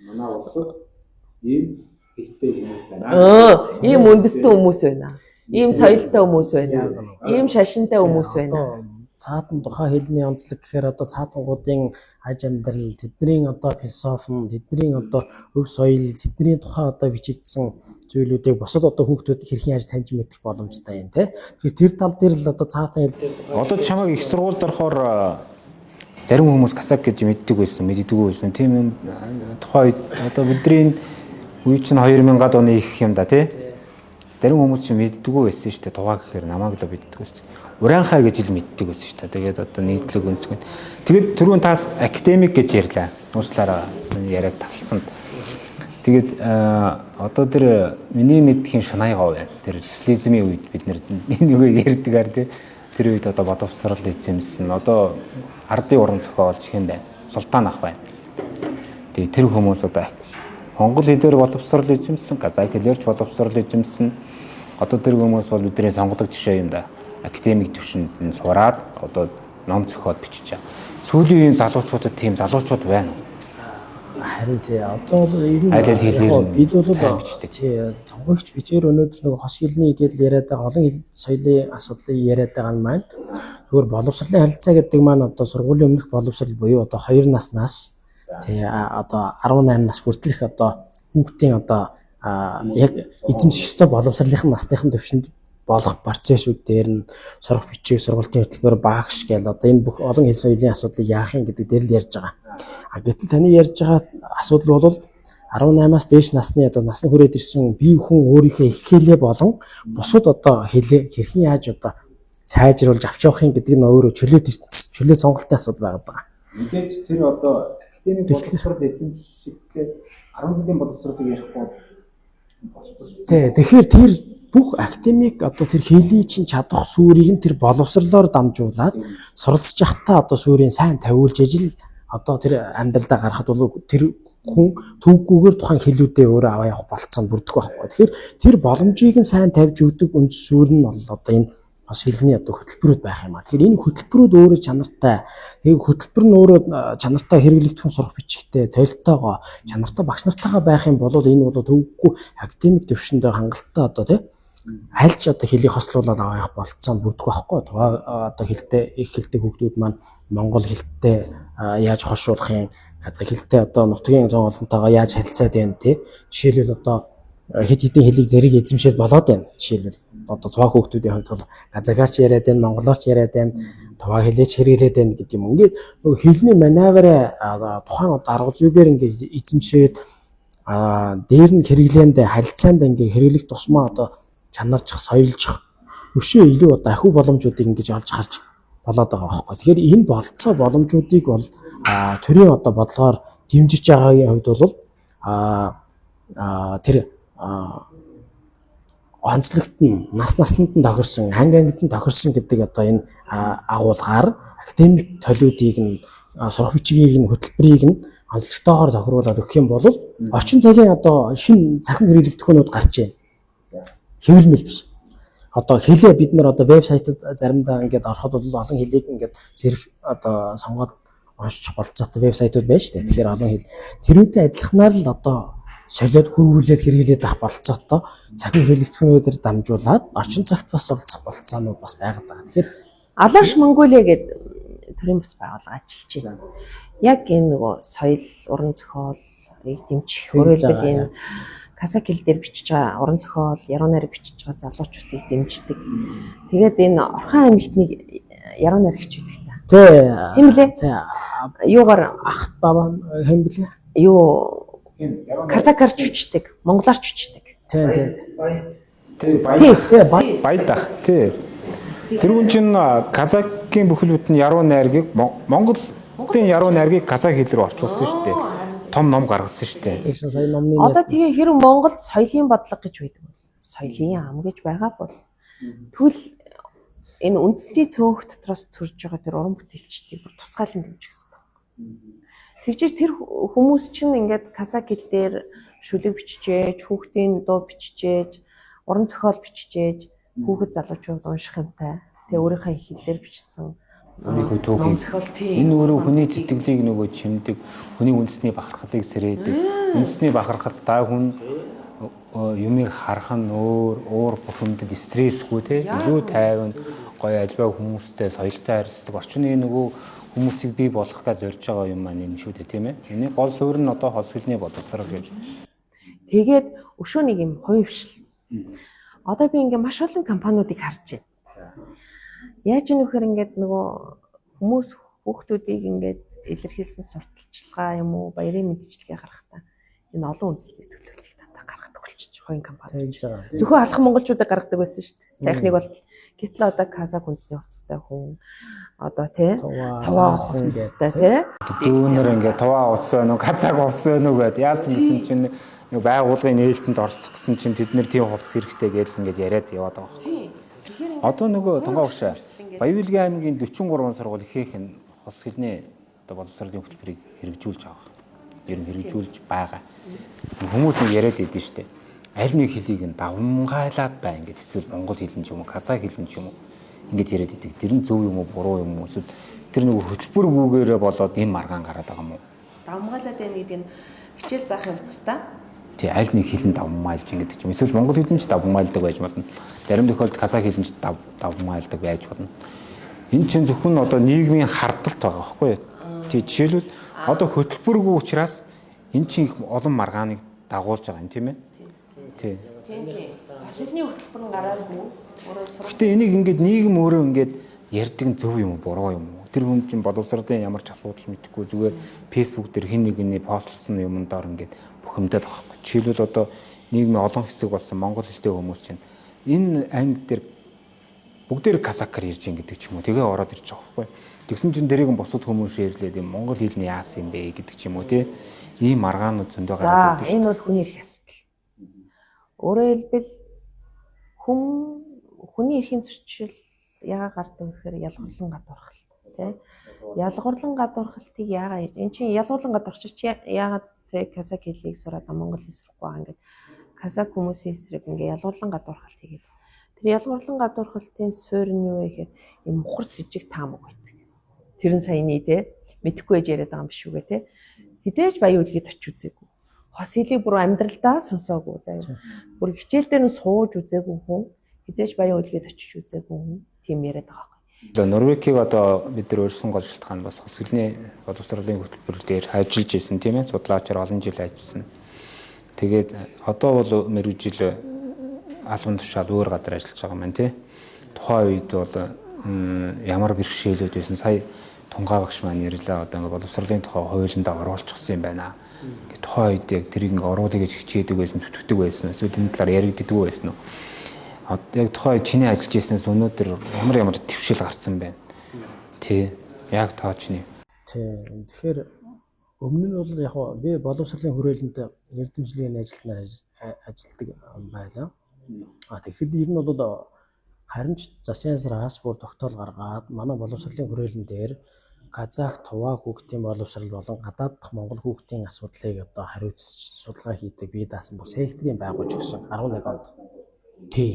Манай улсад ийм хэлтэй хүмүүс байна. Ийм үндэстэн хүмүүс байна. Ийм соёлтой хүмүүс байна. Ийм шашинтай хүмүүс байна. Цаатан тухайн хэлний онцлог гэхээр одоо цаатангуудын аж амьдрал, тэдний одоо философи, тэдний одоо өв соёл, тэдний тухай одоо бичигдсэн зүйлүүдийг бусад одоо хүүхдүүд хэрхэн яаж таньж мэдэх боломжтой юм те. Тэгэхээр тэр тал дээр л одоо цаатан хэл дээр тухай Одоо чамайг их сургуульд орохоор зарим хүмүүс казак гэж мэддэг байсан, мэддэггүй байсан. Тийм юм тухайн үед одоо бидний үе чинь 2000-ад оны их юм да тий. Зарим хүмүүс чинь мэддэггүй байсан шүү дээ. Тухай гэхээр намайг л мэддэг байсан. Ураанхай гэж л мэддэг байсан шүү дээ. Тэгээд одоо нийтлэг өнцгөн. Тэгээд түрүүн таас академик гэж ярьлаа. Уучлаарай миний яриаг тасалсан. Тэгээд одоо тэр миний мэдхийн Шанайгоо байна. Тэр социализмын үед бид нэр нөгөө ярьдгаар тий. Тэр үед одоо боловсрал эзэмсэн. Одоо ардын уран зохиолч хэн байна? Султан ах байна. Тэгээд тэр хүмүүс одоо монгол хэлээр боловсрал эзэмсэн, казах хэлээр ч боловсрал эзэмсэн. Одоо тэр хүмүүс бол бидний сонгодог жишээ юм да. Академик түвшинд нь сураад одоо ном зохиол бичиж байгаа. Сүүлийн үеийн залуучуудад тийм залуучууд байна уу? Харин тий одоо бол ер нь Аль аль хэлээр яг хоо бид бол сайн бичдэг. Тий тонгогч бичээр өнөөдөр нэг хос хэлний гэдэл яриад байгаа олон хэл соёлын асуудлыг яриад байгаа нь маань зүгээр боловсролын харилцаа гэдэг маань одоо сургуулийн өмнөх боловсрол буюу одоо 2 наснаас тий одоо 18 нас хүртэлх одоо хүүхдийн одоо яг эзэмших ёстой боловсролын насныхын түвшинд болох процессүүд дээр нь сурах бичиг, сургалтын хөтөлбөр, багш гэл одоо энэ бүх олон хэл соёлын асуудлыг яах юм гэдэг дээр л ярьж байгаа. А гэтэл таны ярьж байгаа асуудал бол 18-аас дээш насны одоо насны хүрээд ирсэн бие хүн өөрийнхөө их хэлээ болон бусад одоо хэлээ хэрхэн яаж одоо сайжруулж авч явах юм гэдэг нь өөрөө чөлөөт ертөнц, чөлөө сонголтын асуудал байгаа. Мэдээж тэр одоо академик боловсрол эзэмших гээд 10 жилийн боловсролыг ярихгүй болчихсон шүү Тий, тэгэхээр тэр бүх академик одоо тэр хэлий чинь чадах сүрийг нь тэр боловсрлоор дамжуулаад суралцж явахдаа одоо сүрийн сайн тавиулж ижил одоо тэр амьдралдаа гарахад бол тэр хүн төвгүйгээр тухайн хэлүүдээ өөрөө аваа явах болцоонд бүрдэх байхгүй. Тэгэхээр тэр боломжийг нь сайн тавьж өгдөг үндэс сүр нь бол одоо энэ бас хэлний одоо хөтөлбөрүүд байх юм а. Тэгэхээр энэ хөтөлбөрүүд өөрөө чанартай, тэгээ хөтөлбөр нь өөрөө чанартай хэрэглэгдэхүүн сурах бичигтэй, толтойгоо, чанартай багш нартайгаа байх юм бол энэ бол төвөггүй академик төвшөндөө хангалттай одоо тий аль ч одоо хэлийг хослуулаад аваа явах болцоо бүрдэх байхгүй. Тухайн одоо хэлтэй их хэлтэй хүүхдүүд маань монгол хэлтэй яаж хошуулах юм, казах хэлтэй одоо нутгийн зон олонтойгоо яаж харилцаад байна тий. Жишээлбэл одоо хэд хэдэн хэлийг зэрэг эзэмшээд болоод байна. Жишээлбэл одоо тухайн хүүхдүүдийн хувьд бол казахаар ч яриад байна, монголоор ч яриад байна, тухайн хэлээч хэрэглээд байна гэдэг юм. Ингээд нөгөө хэлний маневраа тухайн одоо арга зүйгээр ингээд эзэмшээд дээр нь хэрэглээндээ харилцаанд ингээд хэрэглэх тусмаа одоо чанарчих, соёлжих өшөө илүү одоо ахиу боломжуудыг ингэж олж харж болоод байгаа байхгүй. Тэгэхээр энэ болцоо боломжуудыг бол төрийн одоо бодлогоор дэмжиж байгаагийн хувьд бол тэр онцлогт нь нас насанд нь тохирсон, анги ангид нь тохирсон гэдэг одоо энэ агуулгаар академик толиудыг нь сурах бичгийг нь хөтөлбөрийг нь онцлогтойгоор тохируулаад өгөх юм бол орчин цагийн одоо шинэ цахим хэрэглэгдэхүүнүүд гарч байна. Хэвлэмэл биш. Одоо хэлээ бид нар одоо вебсайтад заримдаа ингээд ороход бол олон хэлийг ингээд зэрэг одоо сонгоод уншчих болцоотой вебсайтууд байж тээ. Тэгэхээр олон хэл тэрүүтэй адилханаар л одоо солиод хөрвүүлээд хэрэглээд авах болцоотой цахим хэрэглэгдэхүүнүүдээр дамжуулаад орчин цагт бас суралцах болцоонууд бас байгаад байгаа. Тэгэхээр Алаш Монголиа гэдэг төрийн бас байгууллага ажиллаж байна. Яг энэ нөгөө соёл, уран зохиолыг дэмжих, өөрөөр хэлбэл энэ казак хэл дээр бичиж байгаа уран зохиол, яруу найраг бичиж байгаа залуучуудыг дэмждэг. Тэгээд энэ Орхон аймагт нэг яруу найрагч байдаг та. Тий. Тийм лээ. Тий. Юугаар Ахт бабаа хэн блэ? Юу казакаар ч бичдэг, монголоор ч бичдэг. Тий, тий. Тий, баяд. Тий, баяд. Баядах тий. Тэр хүн чинь казакийн бүхэл бүтэн яруу найргийг Монголын яруу найргийг казак хэл рүү орчуулсан шүү дээ. Том ном гаргасан шүү дээ. Тэгсэн сая номны Одоо тэгээ хэрэг Монголд соёлын бодлого гэж байдаг бол соёлын ам гэж байгаа бол тэгвэл энэ үндэсний цөөх дотроос төрж байгаа тэр уран бүтээлчдийг бүр тусгаалan дэмжих хэрэгтэй. Тэгжиж тэр хүмүүс чинь ингээд казак хэл дээр шүлэг биччихээж, хүүхдийн дуу биччихээж, уран зохиол биччихээж, хүүхэд залуучууд унших юмтай. Тэгээ өөрийнхөө хэлээр бичсэн Өөрийнхөө түүхийг. Энэ өөрөө хүний сэтгэлийг нөгөө чимдэг, хүний үндэсний бахархлыг сэрээдэг. Үндэсний бахархал та хүн юмыг харах нь өөр, уур бухимдал, стрессгүй те илүү тайван, гоё альва хүмүүстэй соёлтой харилцдаг орчны нөгөө хүмүүсийг бий болгох гэж зорж байгаа юм маань энэ шүү дээ, тийм ээ. Энэ гол суурь нь одоо хос хэлний боловсрол гэж. Тэгээд өшөө нэг юм хувьшил. Одоо би ингээ маш олон компаниудыг харж байна. Яаж ийм вэхээр ингээд нөгөө хүмүүс хүүхдүүдийг ингээд илэрхийлсэн сурталчилгаа юм уу, баярын мэдчилгээ гаргахтаа энэ олон үндэслэлийг төлөвлөлийг дандаа гаргадаг болчих хувийн компани. Тэгж байгаа. Зөвхөн алах монголчуудыг гаргадаг байсан шүү дээ. Сайхныг бол гэтэл одоо казак үндэсний хувцастай хүн одоо тий туваа хувцастай тий. Дүүнер ингээд туваа хувцас байна уу, казак хувцас байна уу гэд яасан гэсэн чинь нэг байгууллагын нээлтэнд орсох гэсэн чинь тэд нэр тийм хувцас хэрэгтэй гэж ингээд яриад яваад байгаа байхгүй. Одоо нөгөө тунгаа багшаа Баян аймгийн 43 сургууль ихэнх нь хос хэлний одоо боловсролын хөтөлбөрийг хэрэгжүүлж авах. Ер нь хэрэгжүүлж байгаа. Хүмүүс нь яриад идэв штэ. Аль нэг хэлийг нь давмгайлаад байна ингээд эсвэл монгол хэл нь ч юм уу, казах хэл нь ч юм уу ингээд яриад идэг. Тэр нь зөв юм уу, буруу юм уу? Эсвэл тэр нөгөө хөтөлбөргүйгээрээ болоод энэ маргаан гараад байгаа юм уу? Давмгайлаад байна гэдэг нь хичээл заах явцдаа Тий, аль нэг хэл нь давмгайлж ингээд ч юм. Эсвэл монгол хэл нь ч давмгайлдаг байж болно. Зарим тохиолдолд казах хэл нь ч давмгайлдаг байж болно. Энэ чинь зөвхөн одоо нийгмийн хардалт байгаа байхгүй юу? Тий, жишээлбэл одоо хөтөлбөргүй учраас энэ чинь их олон маргааныг дагуулж байгаа юм, тийм ээ? Тий. Тийм тийм. Бас хэлний хөтөлбөр нь гараагүй. Өөрөө сурах. Гэтэ энийг ингээд нийгэм өөрөө ингээд ярьдаг нь зөв юм уу, буруу юм уу? Тэр хүн чинь боловсролын ямар ч асуудал мэдэхгүй зүгээр Facebook дээр хин нэгний постлсон юмн доор ингээд бухимдаад байгаа байхгүй. Жишээлбэл одоо нийгмийн олон хэсэг болсон монгол хэлтэй хүмүүс чинь энэ анги дээр бүгдээр казакаар ярьж ин гэдэг ч юм уу. Тэгээ ороод ирж байгаа байхгүй. Тэгсэн чинь тэрийг бусад хүмүүс шеэрлээд юм монгол хэл нь яасан юм бэ гэдэг ч юм уу тий. Ийм маргаанууд зөндөө гараад За ирдэг. энэ бол хүний эрх асуудал. Өөрөөр хэлбэл хүн хүний эрхийн зөрчил яагаад гардаг вэ гэхээр ялгуурлан гадуурхалт тий. Ялгуурлан гадуурхалтыг яагаад энэ чинь ялгуурлан гадуурхалт чи яагаад тий казак хэлийг сураад монгол хэл сурахгүй байгаа ингээд казак хүмүүсийн эсрэг ингээ ялгуурлан гадуурхалт хийгээд тэр ялгуурлан гадуурхалтын суурь нь юу вэ гэхээр юм мухар сэжиг таамаг байдаг. Тэр нь саяны тий мэдэхгүй байж яриад байгаа юм биш үгээ тий. Хизээж баян үлгээд очиж үзээгүй. Хос хэлийг бүр амьдралдаа сонсоогүй заяа. Бүр хичээл дээр нь сууж үзээгүй хүн, хизээж баян үлгээд очиж үзээгүй хүн тийм яриад байгаа байхгүй. Норвегийг одоо бид нар өөрсөн гол шалтгаан бас хос хэлний боловсролын хөтөлбөр дээр ажиллаж исэн, тийм ээ, судлаачаар олон жил ажилласан. Тэгээд одоо бол мэргэжил албан тушаал өөр газар ажиллаж байгаа маань тий. Тухайн үед бол ямар бэрхшээлүүд байсан сая тунгаа багш маань ярьлаа, одоо ингээ боловсролын тухай хуулиндаа оруулчихсан юм байна. Ингээ тухайн үед яг тэрийг ингээ оруулъя гэж хичээдэг байсан, зүтгэдэг байсан, эсвэл энэ талаар яригддаг байсан уу? Одоо яг тухайн үед чиний ажиллаж ирснээс өнөөдөр ямар ямар твшил гарсан байна. Тий. Яг тоочны. Тий. Тэгэхээр өмнө нь бол яг би боловсролын хүрээлэнд эрдэмжлийн ажилтнаар ажилладаг байлаа. А тэгэхэд ер нь бол харин ч засгийн газраас бүр тогтоол гаргаад манай боловсролын хүрээлэн дээр казах, туваа хүүхдийн боловсрол болон гадаад дахь монгол хүүхдийн асуудлыг одоо хариуцж судалгаа хийдэг бие даасан бүр секторын байгуулж өгсөн 11 онд. Тий.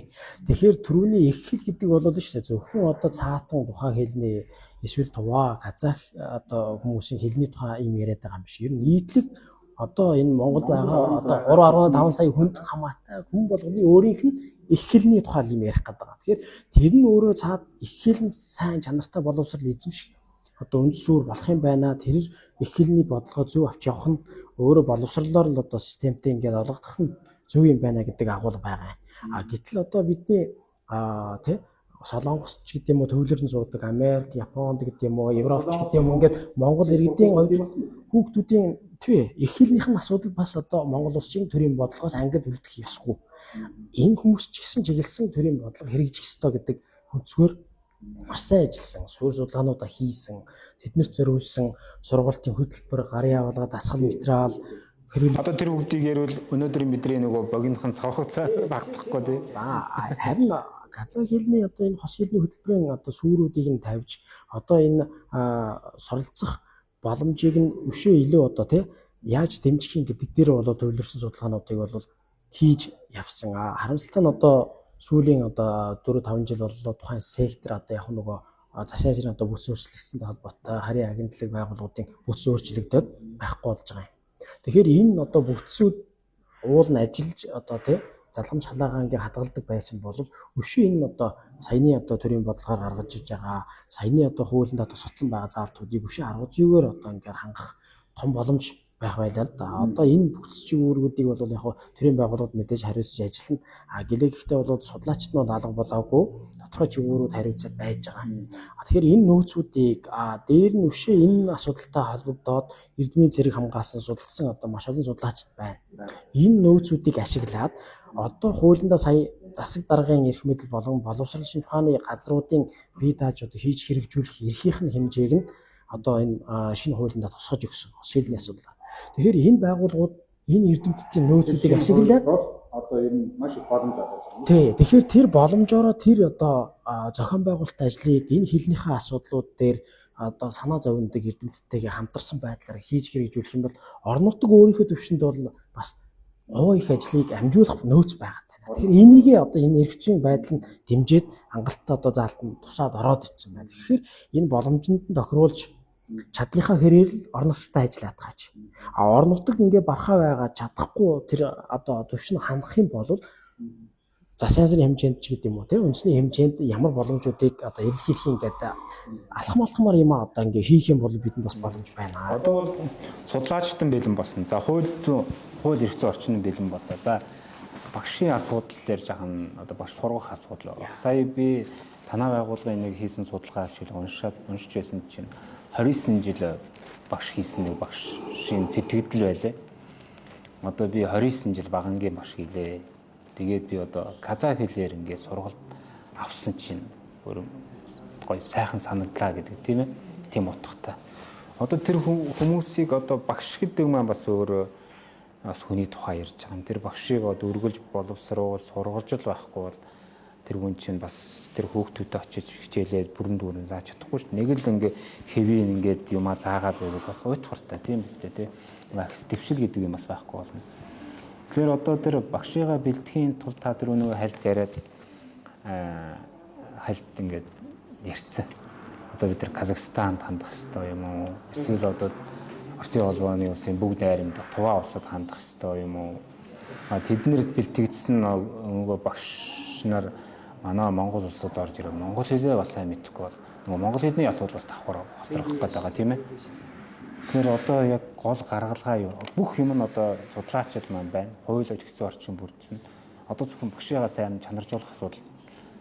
Тэгэхээр түрүүний их хэл гэдэг бол нь шүү дээ. Зөвхөн одоо цаатан тухайн хэлний эсвэл туваа, казах одоо хүмүүсийн хэлний тухай юм яриад байгаа юм биш. Ер нь нийтлэг одоо энэ Монголд байгаа одоо 3.5 сая хүнд хамаатай хүн болгоны өөрийнх нь их хэлний тухай юм ярих гэдэг байгаа. Тэгэхээр тэр нь өөрөө цаад их хэл нь сайн чанартай боловсрол эзэмших одоо үндэс сүр болох юм байна. Тэр их хэлний бодлогоо зөв авч явах нь өөрөө боловсрлоор л одоо системтэй ингээд олгодох нь зөв юм байна гэдэг агуулга байгаа. А гэтэл одоо бидний тий Солонгос ч гэдэг юм уу төвлөрн суудаг Америк, Японд гэдэг юм уу, Европч гэдэг юм уу ингээд Монгол иргэдийн хувьд хүүхдүүдийн тий их хэлнийх нь асуудал бас одоо Монгол улсын төрийн бодлогоос ангид үлдэх ёсгүй. Энэ хүмүүс ч гэсэн чиглэсэн төрийн бодлого хэрэгжих ёстой гэдэг өнцгөр маш сайн ажилласан, суурь судалгаануудаа хийсэн, тэднэрт зориулсан сургалтын хөтөлбөр, гарын авалга, дасгал материал хэрүүл. Одоо тэр бүгдийг ярил өнөөдрийн бидний нөгөө богинохон цавхацаа багтахгүй тий. Харин казах хэлний одоо энэ хос хэлний хөтөлбөрийн одоо сүүрүүдийг нь тавьж одоо энэ суралцах боломжийг нь өшөө илүү одоо тий яаж дэмжих юм гэдэг дээр бол төвлөрсөн судалгаануудыг бол хийж явсан. Харамсалтай нь одоо сүүлийн одоо 4-5 жил боллоо тухайн сектор одоо яг нөгөө засгийн газрын одоо бүс өөрчлөгдсөнтэй холбоотой харийн агентлаг байгууллагуудын бүс өөрчлөгдөд байхгүй болж байгаа юм. Тэгэхээр энэ одоо бүтсүүд уул нь ажиллаж одоо тий Залгамж халаагаа ингээ хадгалдаг байсан бол өшөө энэ одоо саяны одоо төрийн бодлогоор гаргаж иж байгаа саяны одоо хуулиндаа тусгацсан байгаа заалтуудыг өшөө арга зүйгээр одоо ингээ хангах том боломж байх байлаа л да. Одоо энэ бүх чиг үүргүүдийг бол яг төрийн байгууллагууд мэдээж хариуцж ажиллана. А гэлээ гэхдээ бол судлаачид нь бол алга болоогүй тодорхой чиг үүрүүд хариуцаад байж байгаа. Тэгэхээр энэ нөөцүүдийг дээр нь өшөө энэ асуудалтай холбогдоод эрдмийн цэрэг хамгаалсан судалсан одоо маш олон судлаачид байна. Энэ нөөцүүдийг ашиглаад одоо хуулиндаа сая засаг даргын эрх мэдэл болон боловсрол шинж ухааны газруудын бие дааж одоо хийж хэрэгжүүлэх эрхийнх нь хэмжээг нь одоо энэ шинэ хуулиндаа тусгаж өгсөн хос хэлний асуудал. Тэгэхээр энэ байгууллагууд энэ эрдэмтдийн нөөцүүдийг ашиглаад одоо ер нь маш их боломж олгож байгаа. Тий. Тэгэхээр тэр боломжоороо тэр одоо зохион байгуулалтын ажлыг энэ хэлнийхээ асуудлууд дээр одоо санаа зовндог эрдэмтдтэйгээ хамтарсан байдлаар хийж хэрэгжүүлэх юм бол орон нутаг өөрийнхөө төвшөнд бол бас овоо их ажлыг амжуулах нөөц байгаа даа. Тэгэхээр энийгээ одоо энэ эрх зүйн байдал нь дэмжиж хангалттай одоо заалт нь тусаад ороод ицсэн байна. Тэгэхээр энэ боломжинд нь тохируулж чадлынхаа хэрээр л орон нутагтай ажил хатгаач. А орон нутаг ингээ бархаа байгаа чадахгүй тэр одоо төвшин хангах юм бол за сенсорын хэмжээнд ч гэдэг юм уу тийм үндэсний хэмжээнд ямар боломжуудыг одоо эрэлхийлэх юм гэдэг алхам алхмаар юм а одоо ингээ хийх юм бол бидэнд бас боломж байна. Одоо бол судлаачтан бэлэн болсон. За хууль зүйн хууль эрх зүйн орчин бэлэн боллоо. За багшийн асуудал дээр жахан одоо багш сургах асуудал байгаа. Сая би танай байгууллагын нэг хийсэн судалгаа шиг уншаад уншиж байсан чинь 29 жил багш хийсэн нэг багшийн сэтгэгдэл байлаа. Одоо би 29 жил багангийн багш хийлээ. Тэгээд би одоо казах хэлээр ингээд сургалт авсан чинь өөр гоё сайхан санагдлаа гэдэг тийм ээ. Тийм утгатай. Одоо тэр хүмүүсийг одоо багш гэдэг маань бас өөрөө бас хүний тухай ярьж байгаа юм. Тэр багшийг одоо үргэлж боловсруул, сургаж л байхгүй бол тэр хүн чинь бас тэр хүүхдүүдэд очиж хичээлээ бүрэн дүүрэн зааж чадахгүй шүү дээ. Нэг л ингээ хэвийн ингээд юмаа заагаад байвал бас уйтгартай тийм биз дээ тий. Багш дэвшил гэдэг юм бас байхгүй болно. Тэгэхээр одоо тэр багшигаа бэлтгэхийн тулд та тэр нөгөө хальт яриад хальт ингээд ярьцсан. Одоо бид тэр Казахстанд хандах хэрэгтэй юм уу? Эсвэл одоо Оросын холбооны улсын бүгд найрамдах Туваа улсад хандах хэрэгтэй юм уу? Тэднэрд бэлтгэгдсэн нөгөө багш нар манай Монгол улсад орж ирээ. Монгол хэлээ бас сайн мэдэхгүй бол нөгөө монгол хэлний асуудал бас давхар хоцрох гээд байгаа тийм ээ. Тэгэхээр одоо яг гол гаргалгаа юу? Бүх юм нь одоо судлаачид маань байна. Хууль эрх зүйн орчин бүрдсэн. Одоо зөвхөн багшигаа сайн чанаржуулах асуудал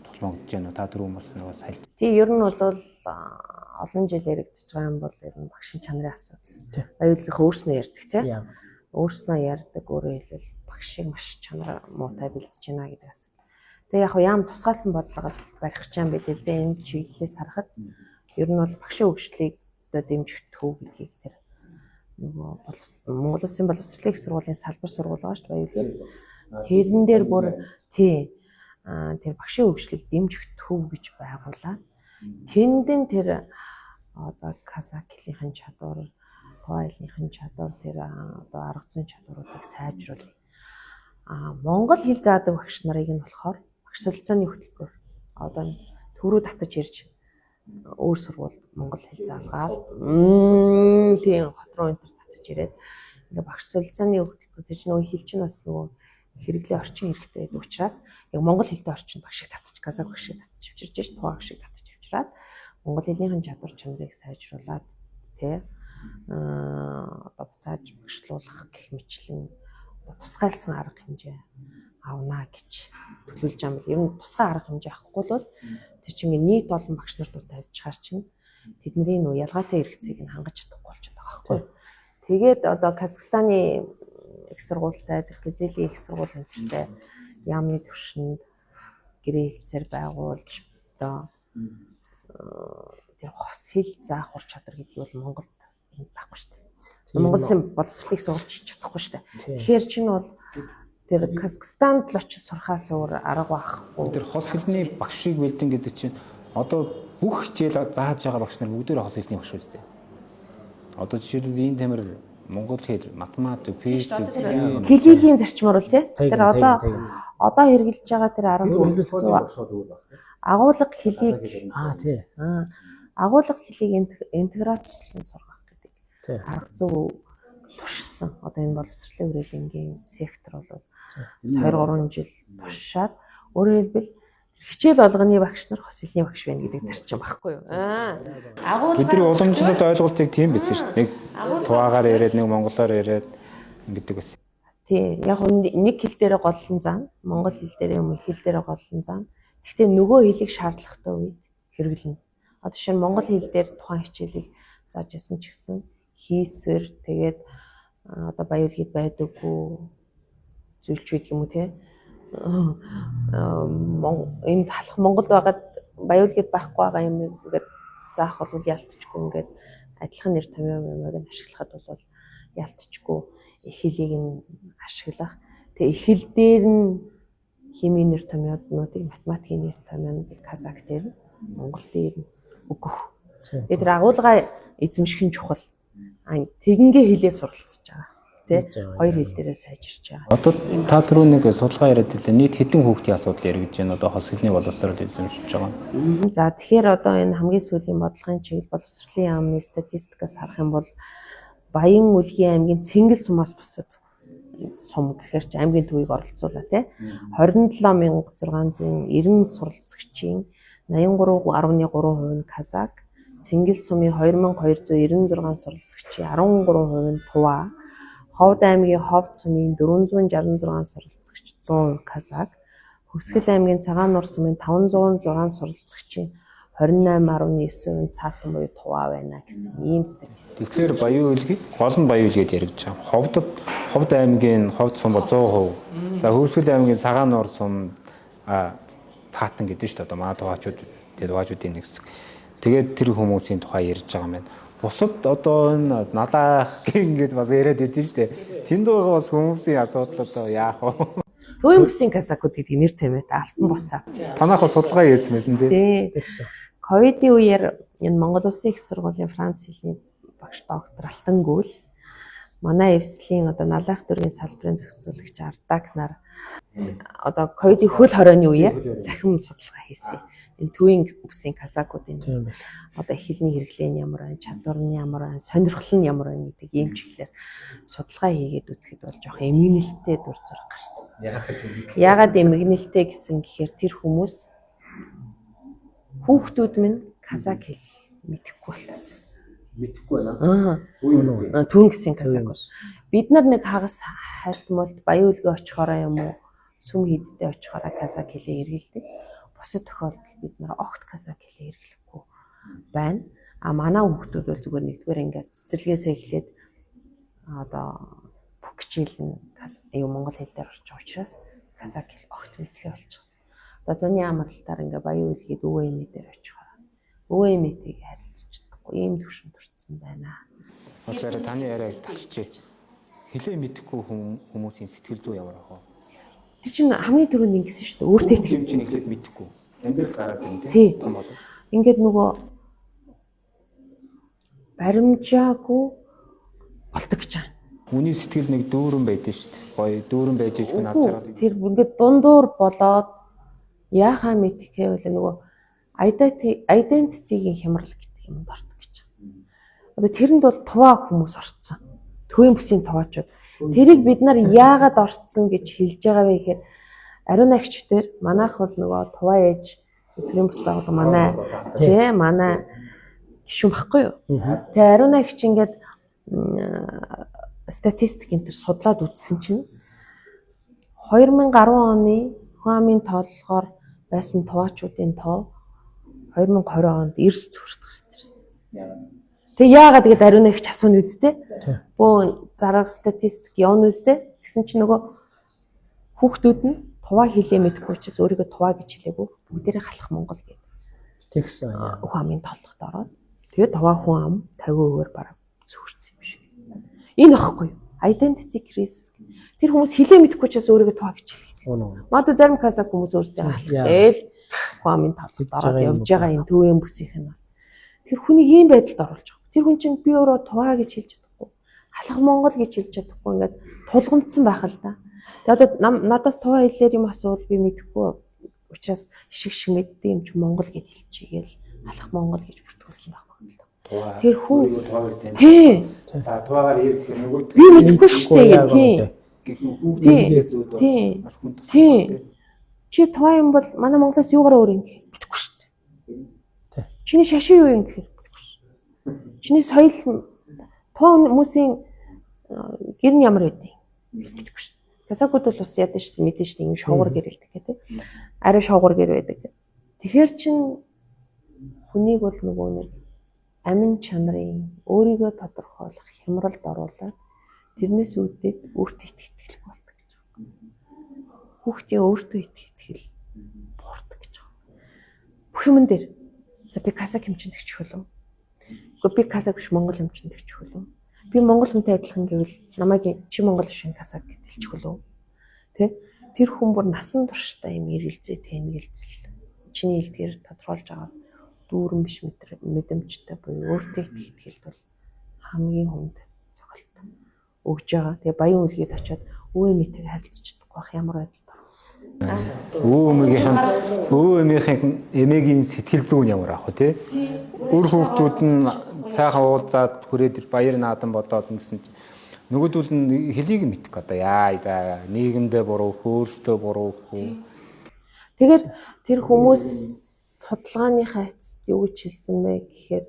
тулмагдж байна уу? Та түрүүн бас нөгөө сая. Тий, ер нь бол олон жил яригдж байгаа юм бол ер нь багшийн чанарын асуудал. Аюулгийнхаа өөрснөө ярьдаг тий. Өөрснөө ярьдаг, өөрөөр хэлбэл багшийг маш чанар муутай бэлдэж байна гэдэг асуудал. Тэгээ яг яам тусгаалсан бодлого барих ч юм билээ л дээ энэ чиглэлээс харахад ер нь бол багшийн хөгжлийг одоо дэмжих төв гэдгийг тэр нөгөө Монгол Улсын боловсролын их сургуулийн салбар сургууль байгаа шүү дээ аюулгүй. Тэрэн дээр бүр тий тэр багшийн хөгжлийг дэмжих төв гэж байгуулад тэнд нь тэр одоо казак хэлийнхэн чадвар, туваа хэлнийхэн чадвар, тэр одоо арга зүйн чадваруудыг сайжруулах. А монгол хэл заадаг багш нарыг нь болохоор багш солилцооны хөтөлбөрөөр одоо төв рүү татаж ирж өөр сургуульд монгол хэл заалгаад тийм хот руу энэ төр татаж ирээд ингээ багш солилцооны хөтөлбөр тэр чинь нөгөө хэл чинь бас нөгөө хэрэглээ орчин хэрэгтэй байдаг учраас яг монгол хэлтэй орчинд багшиг татаж казак багшиг татаж авчирж ш туваа багшиг татаж авчираад монгол хэлнийхэн чадвар чанарыг сайжруулад тий одоо буцааж багшлуулах гэх мэтлэн тусгайлсан арга хэмжээ авна гэж төлөвлөж байгаа юм бэл. Ер нь тусгай арга хэмжээ авахгүй бол тэр чинь ингээ нийт олон багш нарт тавьчихаар чинь тэдний нөө ялгаатай хэрэгцээг нь хангаж чадахгүй болчиход байгаа байхгүй. Тэгээд одоо Казахстаны их сургуультай, тэр Кизилийн их сургууль энтертэй яамны түвшинд гэрээ хэлцээр байгуулж одоо тэр хос хэл заах ур чадвар гэдгийг бол Монголд байхгүй шүү дээ. Монгол улсын боловсролыг сурч чадахгүй шүү дээ. Тэгэхээр чинь бол тэр Казахстанд л очиж сурахаас өөр арга байхгүй. Тэр хос хэлний багшийг бэлдэн гэдэг чинь одоо бүх хичээл зааж байгаа багш нар бүгдээрээ хос хэлний багш үстэй. Одоо жишээлбэл Биеийн тамир монгол хэл, математик, физик, Кэлилийн зарчмаар бол тий. Тэр одоо хэрэглэж байгаа тэр 10 агуулга хэлийг тий. Агуулга хэлийг интеграцчлан сургах гэдэг арга зүй туршсан. Одоо энэ боловсролын хүрээлэнгийн сектор бол 2 3 жил туршаад, өөрөөр хэлбэл, хичээл болгоны багш нар хос хэлний багш байна гэдэг зарчим багхгүй юу? Агуулгаар Бидний уламжлалт ойлголтыг тийм байсан шүү дээ. Нэг туваагаар яриад, нэг монголоор яриад ингэдэг байсан. Тий, яг нэг хэл дээрээ голлон заана. Монгол хэл дээрээ юм уу, хэл дээрээ голлон заана. Гэхдээ нөгөө хэлийг шаардлагатай үед хэрэглэнэ. Одоо жишээ нь монгол хэл дээр тухайн хичээлийг зааж исэн ч гэсэн хийсвэр, тэгээд одоо Баян-Өлгийд байдаггүй зүйлч байдаг юм уу, те. Энэ талах Монголд байгаад Баян-Өлгийд байхгүй байгаа юм ингээд заах бол ялцчихгүй, ингээд адилхан нэр томьёо юмыг нь ашиглахад бол ялцчихгүй эх хэлийг нь ашиглах. Тэгээ эх хэл дээр нь химийн нэр томьёонуудыг, математикийн нэр томьёонуудыг казак дээр нь, монгол дээр нь өгөх. Тэгээ тэр агуулгаа эзэмших нь чухал. А тэгингээ хэлээ суралцж байгаа. Тэ, хоёр хэл дээрээ сайжирч байгаа. Одоо та түрүү нэг судалгаа яриад байлаа. Нийт хэдэн хүүхдийн асуудал яригдж байна? Одоо хос хэлний боловсрол эзэмшиж байгаа. За, тэгэхээр одоо энэ хамгийн сүүлийн бодлогын чиглэл боловсролын яамны статистикаас харах юм бол Баян-Өлгийн аймгийн Цэнгэл сумаас бусад сум гэхээр ч аймгийн төвийг оролцуулаа, тий, 27,690 суралцагчийн 83.3% нь казак, Цэнгэл сумын 2296 суралцагчийн 13% нь туваа, Ховд аймгийн Ховд сумын 466 суралцагч 100% казак, Хөвсгөл аймгийн Цагаан нуур сумын 506 суралцагчийн 28.9% нь цаатан буюу туваа байна гэсэн ийм статистик. Тэгэхээр Баян-Өлгий гол нь Баян-Өлгийд яригдж байгаа. Ховдод, Ховд аймгийн Ховд сум бол 100%. За, Хөвсгөл аймгийн Цагаан нуур сум цаатан гэдэг шүү дээ. Одоо маа туваачууд, тэгээ туваачуудын нэг хэсэг. Тэгээд тэр хүмүүсийн тухай ярьж байгаа юм байна. Бусад одоо энэ налаах гингээд бас яриад идэв шүү дээ. Тэнд байгаа бас хүмүүсийн асуудал одоо яах вэ? Төвийн бүсийн казакууд гэдэг нэр томьёотой алтан бусаа. Танайх бас судалгаа хийсэн байсан, тий? Тий. Тэгсэн. Ковидын үеэр энэ Монгол Улсын их сургуулийн Франц хэлний багш доктор Алтангүйл, манай эвслийн одоо налаах дүүргийн салбарын зохицуулагч Ардак нар одоо ковидын хөл хорионы үеэр захим судалгаа хийсэн. Энэ төвийн бүсийн казакуудын Тийм байл. одоо хэлний хэрэглээ нь ямар байна, чадвар нь ямар байна, сонирхол нь ямар байна гэдэг ийм чиглэлээр судалгаа хийгээд үзэхэд бол жоох эмгэнэлттэй дүр зураг гарсан. Яагаад эмгэнэлттэй гэсэн гэхээр тэр хүмүүс хүүхдүүд минь казак хэл мэдэхгүй болчихсон. Мэдэхгүй байна. Аа. Үгүй. Түн гэсэн казак бол. Бид нар нэг хагас хайлтмалд Баян-Өлгий очихороо юм уу, сүм хийдтэй очихороо казак хэлээ хэрэглэдэг. Бусад тохиолдолд бид нар огт казак хэлээ хэрэглэхгүй байна. А манай хүүхдүүд бол зүгээр нэгдүгээр ингээд цэцэрлэгээсээ эхлээд одоо бүх хичээл нь юу монгол хэл дээр орж байгаа учраас казак хэл огт мэдэхээ болчихсон. Одоо зуны амралтаар ингээ Баян-Өлгийд өвөө эмээ дээр очихороо өвөө эмээтэйг харилцаж чадахгүй ийм төвшөнд хүрсэн байна. Уучлаарай, таны яриаг талчээ. Хэлээ мэдэхгүй хүмүүсийн сэтгэл зүй ямар ах вэ? Тэр чинь хамгийн түрүүнд ингэсэн шүү дээ. Өөртөө Юм чинь эхлээд мэдэхгүй. Амьдрал гараад ирнэ. Тий. Том болов. Ингээд нөгөө баримжаагүй болдог гэж байгаа. Хүний сэтгэл нэг дүүрэн байдаг шүү дээ. Гоё дүүрэн байж иж хүн аз Үгүй, жаргал. тэр ингээд дундуур болоод яахаа мэдхээ байл нөгөө identity-гийн хямрал гэдэг юмд ордог гэж байгаа. Одоо тэрэнд бол туваа хүмүүс орцсон. Төвийн бүсийн туваачууд. Тэрийг бид нар яагаад орцсон гэж хэлж байгаа вэ гэхээр ариун агч дээр манайх бол нөгөө туваа ээж төрийн бүс байгууллага манай, тий, манай гишүүн баггүй юу. Тэгээ ариун агч ингээд статистик энэ төр судлаад үзсэн чинь 2010 оны хүн амын тооллогоор байсан туваачуудын тоо 2020 онд 90 зүрт гарч ирсэн. Тэгээ яагаад гэд ариун агч асууна үстэй. Бөө зарга статистик явна үстэй. Тэгсэн чинь нөгөө хүүхдүүд нь туваа хэлээ мэдэхгүй учраас өөрийгөө туваа гэж хэлээгүй. Бүгдээрээ халах монгол гэдэг. Тэгсэн. Хүн амын тооллогод ороод тэгээ туваа хүн ам 50%-аар бараг зүрсэн юм шиг. Энэ аахгүй юу? Identity crisis. Тэр хүмүүс хэлээ мэдэхгүй учраас өөрийгөө туваа гэж хэлдэг. Үнэн. Магадгүй зарим казак хүмүүс өөрсдөө халах гээл хүн амын тооллогод Хэлж ороод байгаа юм явж байгаа юм төвийн бүсийнх нь бол тэр хүнийг ийм байдалд оруулж байгаа. Тэр хүн чинь би өөрөө туваа гэж хэлж чадахгүй. Халах монгол гэж хэлж чадахгүй ингээд тулгамдсан байх л да. Тэгээ одоо надаас туваа хэллээр юм асуувал би мэдэхгүй учраас шиг шиг мэддэг юм чи монгол гэд хэлчихгээл халах монгол гэж бүртгүүлсэн байх магадaltaй. Туваа. Тэр хүн өөрийгөө туваа гэдэг. Тий. За, туваагаар ярих гэхээр нөгөө Би мэдэхгүй шүү дээ тий. Гэх юм хүүхдийн зүйд маш хүн Тийм. Чи туваа юм бол манай Монголоос юугаар өөр юм гэх мэдэхгүй шүү дээ. Чиний шашин юу юм гэхээр мэдэхгүй шүү. Чиний соёл туваа хүмүүсийн гэр нь ямар байдгийг мэдэхгүй шүү. Казакууд бол бас яадаг шүү дээ, мэдэн шүү дээ, ийм шовгор гэр байдаг гэдэг. Арай шовгор гэр байдаг. Тэгэхээр чин хүнийг бол нөгөө нэг амин чанарын өөрийгөө тодорхойлох хямралд оруулаад тэрнээс үүдээд өөртөө итгэх итгэлгүй болдог гэж байна. Хүүхдийн өөртөө итгэх итгэл буурдаг гэж байна. Бүх юмн дээр за би казак хэмжинд хөлөө. Үгүй би казак биш монгол хэмжинд хөлөө. Би монгол хүнтэй адилхан гэвэл намайг чи монгол биш казак гэж хэлчих хөлөө. Тэ? Тэр хүн бүр насан туршдаа юм эргэлзээ тэнгэлзэл. Чиний хэлдгээр тодорхойлж байгаа дүүрэн биш мэдрэмжтэй буюу өөртөө итгэх итгэлд бол хамгийн хүнд цохилт өгж байгаа. Тэгээ баян үлгээд очиод өвөө эмээтэйг харилцаж чадахгүй байх ямар байдалд орох. Өвөө эмийнхээ эмээгийн сэтгэл зүйн ямар ах вэ те? Үр хүүхдүүд нь цаахан уулзаад хүрээд баяр наадам бодоод ингэсэн чинь нөгөөдөл нь хэлийг мэдэх одоо яа да нийгэмдээ буруу хөөрстөө буруу хөө. Тэгээд тэр хүмүүс судалгааныхаа эцэст юу гэж хэлсэн бэ гэхээр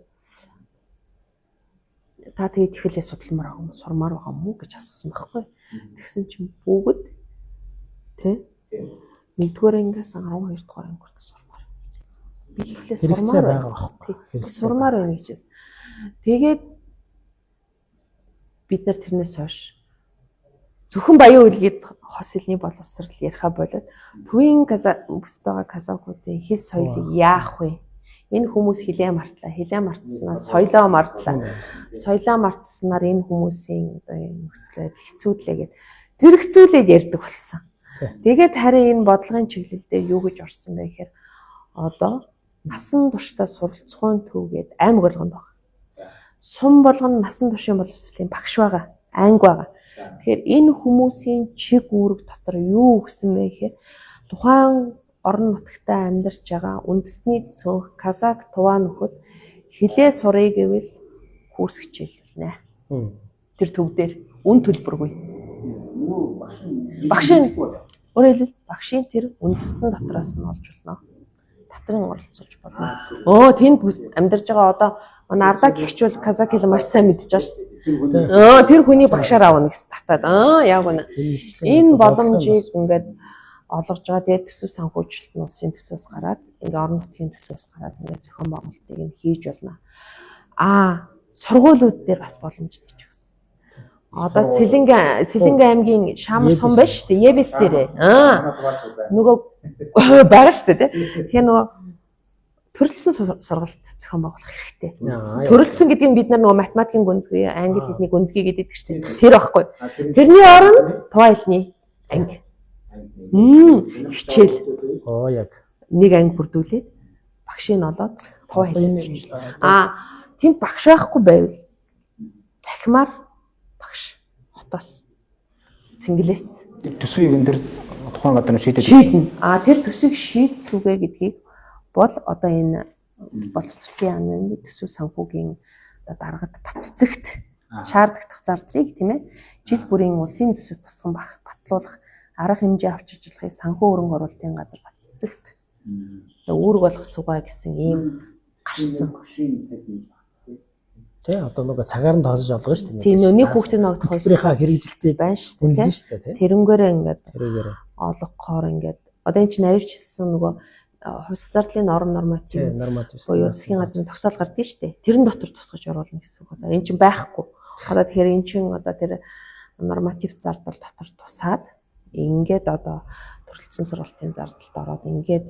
та тэгээд ихэлээ судалмаар байгаа юм сурмаар байгаа юм уу гэж асуусан байхгүй. Тэгсэн чинь бүгд тэ 1-р ангиас 12 дугаар анги хүртэл сурмаар. Би ихлээ сурмаар байгаа байхгүй. Сурмаар байна гэж хэлсэн. Тэгээд бид нар тэрнээс хойш зөвхөн баян үлгээд хос хэлний боловсрал яриха болоод төвийн бүсд байгаа казакуудын хэл соёлыг яах вэ? Энэ хүмүүс хилээ мартлаа. Хилээ мартснаа соёлоо мартлаа. Соёлоо мартснаар энэ хүмүүсийн одоо нөхцөл байдал хэцүүдлээ гэд зэрэгцүүлээд ярьдаг болсон. Тэгээд харин энэ бодлогын чиглэл дээр юу гэж орсон бэ гэхээр одоо насан туршдаа суралцахын төв гээд аймаг болгонд байгаа. Сум болгоно насан туршийн боловсролын багш байгаа, анги байгаа. Тэгэхээр энэ хүмүүсийн чиг үүрэг дотор юу өгсөн бэ гэхээр тухайн орон нутагтаа амьдарч байгаа үндэсний цөөнх казак туваа нөхөд хилээ сурыг гэвэл курс хичээлүүлнэ. Тэр төв дээр үн төлбөргүй. Багшийн өөрөөр хэлбэл багшийн тэр үндэстэн дотроос нь олж болно. Татрын оролцуулж болно. Өө тэнд амьдарч байгаа одоо манай ардаа гихч бол казак хэл маш сайн мэдж байгаа шүү дээ. Тэр хүний багшаар авна гэсэн татаад. Яг үнэ. Энэ боломжийг ингээд олгож байгаа. Тэгээд төсөв санхүүжилт нь улсын төсвөөс гараад ингээ орон нутгийн төсвөөс гараад ингээ зохион байгуулалтыг нь хийж болно. Сургуулиуд дээр бас боломж нээж өгсөн. Одоо Сэлэнгэ аймгийн Шамар сум байна шүү дээ. Ебес дээрээ. Нөгөө байгаа шүү дээ, тий. Тэгэхээр нөгөө төрөлсөн сургалт зохион байгуулах хэрэгтэй. Төрөлсөн гэдэг нь бид нар нөгөө математикийн гүнзгий, англи хэлний гүнзгий гэдэг шүү дээ. Тэр байхгүй. Тэрний оронд туваа хэлний анги. Хичээл. Яг. Нэг анги бүрдүүлээд багшийг нь олоод туваа хэлээс. Тэнд багш байхгүй байвал цахимаар багш хотоос цэнгэлээс төсвийг энэ төр тухайн газар нь шийдэж шийднэ. Тэр төсвийг шийдсүгэ гэдгийг бол одоо энэ боловсролын яамны төсөв санхүүгийн одоо даргад батцэгт шаардлагатай зардлыг тийм жил бүрийн улсын төсөв тусган батлуулах арга хэмжээ авч ажиллахыг санхүү хөрөнгө оруулалтын газар батцэгт үүрэг болох сугаа гэсэн ийм гарсан. Тэ одоо нөгөө цагаар нь тооцож олгоно шүү дээ. Тийм нэг хүүхдийн ногдох хөтөлбөрийнхаа хэрэгжилтийг байна шүү дээ. Тэрнгээрээ ингээд олгохоор ингээд одоо энэ чинь наривчилсан нөгөө хувьс зардлын норм норматив буюу засгийн газрын тогтоол гардаг шүү дээ. Тэрэн дотор тусгаж оруулна гэсэн үг. Одоо энэ чинь байхгүй. Одоо тэгэхээр энэ чинь одоо тэр норматив зардал дотор тусаад ингээд одоо төрөлцсөн сургалтын зардалд ороод ингээд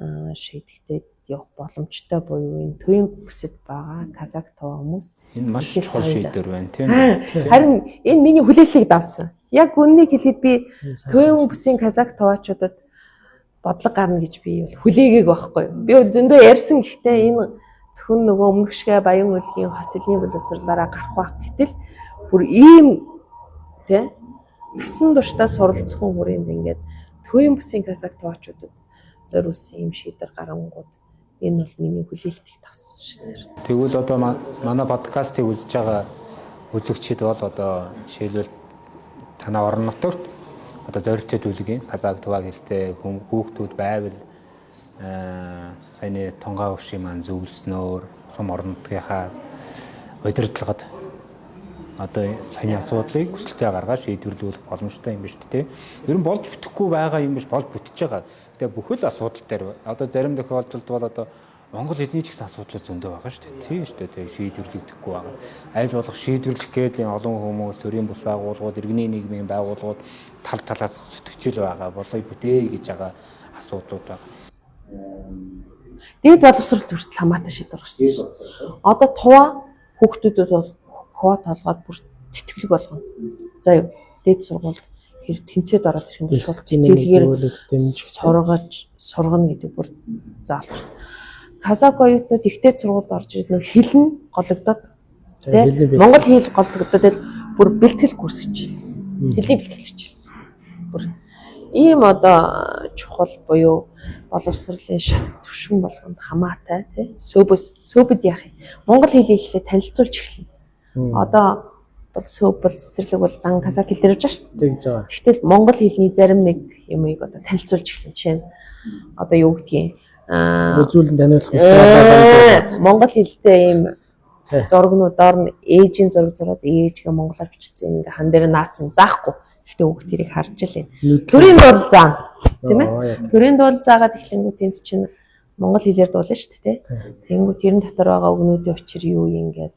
шийдэгдээд явах боломжтой буюу энэ төвийн бүсэд байгаа казак туваа хүмүүс энэ маш чухал шийдвэр байна тийм үү? Харин энэ миний хүлээлтийг давсан. Яг үннийг хэлэхэд би төвийн бүсийн казак туваачуудад бодлого гарна гэж би бол хүлээгээг байхгүй. Би бол зөндөө ярьсан гэхдээ энэ зөвхөн нөгөө өмнөх шигэ Баян үлгийн хос хэлний боловсрлаараа гарах байх гэтэл бүр ийм тий насан туршдаа суралцах хүрээнд ингээд төвийн бүсийн казак туваачуудад зориулсан ийм шийдвэр гарангууд энэ бол миний хүлээлтийг тавсан шийдвэр. Тэгвэл одоо манай подкастыг үзэж байгаа үзэгчид бол одоо жишээлбэл Танай орон нутагт одоо зорилттой бүлгийн казак туваа хэлтэй хүүхдүүд байвал саяны тунгаа өгшийн маань зөвлөснөөр сум орон нутгийнхаа удирдлагад одоо саяны асуудлыг хүсэлтээ гаргаад шийдвэрлүүлэх боломжтой юм биш үү те. Ер нь болж бүтэхгүй байгаа юм биш, болж бүтэж байгаа. Гэтэ бүхэл асуудал дээр одоо зарим тохиолдолд бол одоо монгол хэлний ч гэсэн асуудлууд зөндөө байгаа шүү дээ. Тийм шүү дээ. Тэг шийдвэрлэгдэхгүй байгаа. Аль болох шийдвэрлэх гээд олон хүмүүс, төрийн бус байгууллагууд, иргэний нийгмийн байгууллагууд тал талаас зүтгэжл байгаа. Болоё бүтээе гэж байгаа асуудлууд байгаа. Дээд боловсрол хүртэл хамаатай шийдвэр гарсан шүү. Одоо туваа хүүхдүүдэд бол квот олгоод бүр тэтгэлэг болгоно. За юу. Дээд сургуульд хэрэг тэнцээд ороод ирэх юм бол шууд тэтгэлгээр сургаж сургана гэдэг бүр заалт гарсан. Казак оюутнууд ихтэй сургуульд орж ирээд нөх хэл нь гологдоод тий Монгол хэл гологдоод бүр бэлтгэл курс хичээл. Хэлний бэлтгэл хичээл. Бүр ийм одоо чухал буюу боловсролын шат түвшин болгонд хамаатай тий сөөбөс сөөбөд яах юм. Монгол хэлийг эхлээд танилцуулж эхэлнэ. Одоо бол сөөб бол цэцэрлэг бол дан казак хэл дээр явж байгаа шүү дээ. Тэгж байгаа. Тэгтэл монгол хэлний зарим нэг юмыг одоо танилцуулж эхэлнэ. Жишээ нь одоо юу гэдгийг Үзүүлэн таниулах материал Монгол хэлтэй ийм зургнууд доор нь ээжийн зураг зураад ээжгээ монголоор бичсэн ингээ хан дээр наацсан заахгүй. Гэхдээ хүүхд тэрийг харж л байна. Төрийн дуул заана. Тийм ээ. Төрийн дуул заагаад эхлэнгүүт энд чинь монгол хэлээр дуулна шүү дээ. Тэнгүүт тэрэн дотор байгаа үгнүүдийн учир юу юм гээд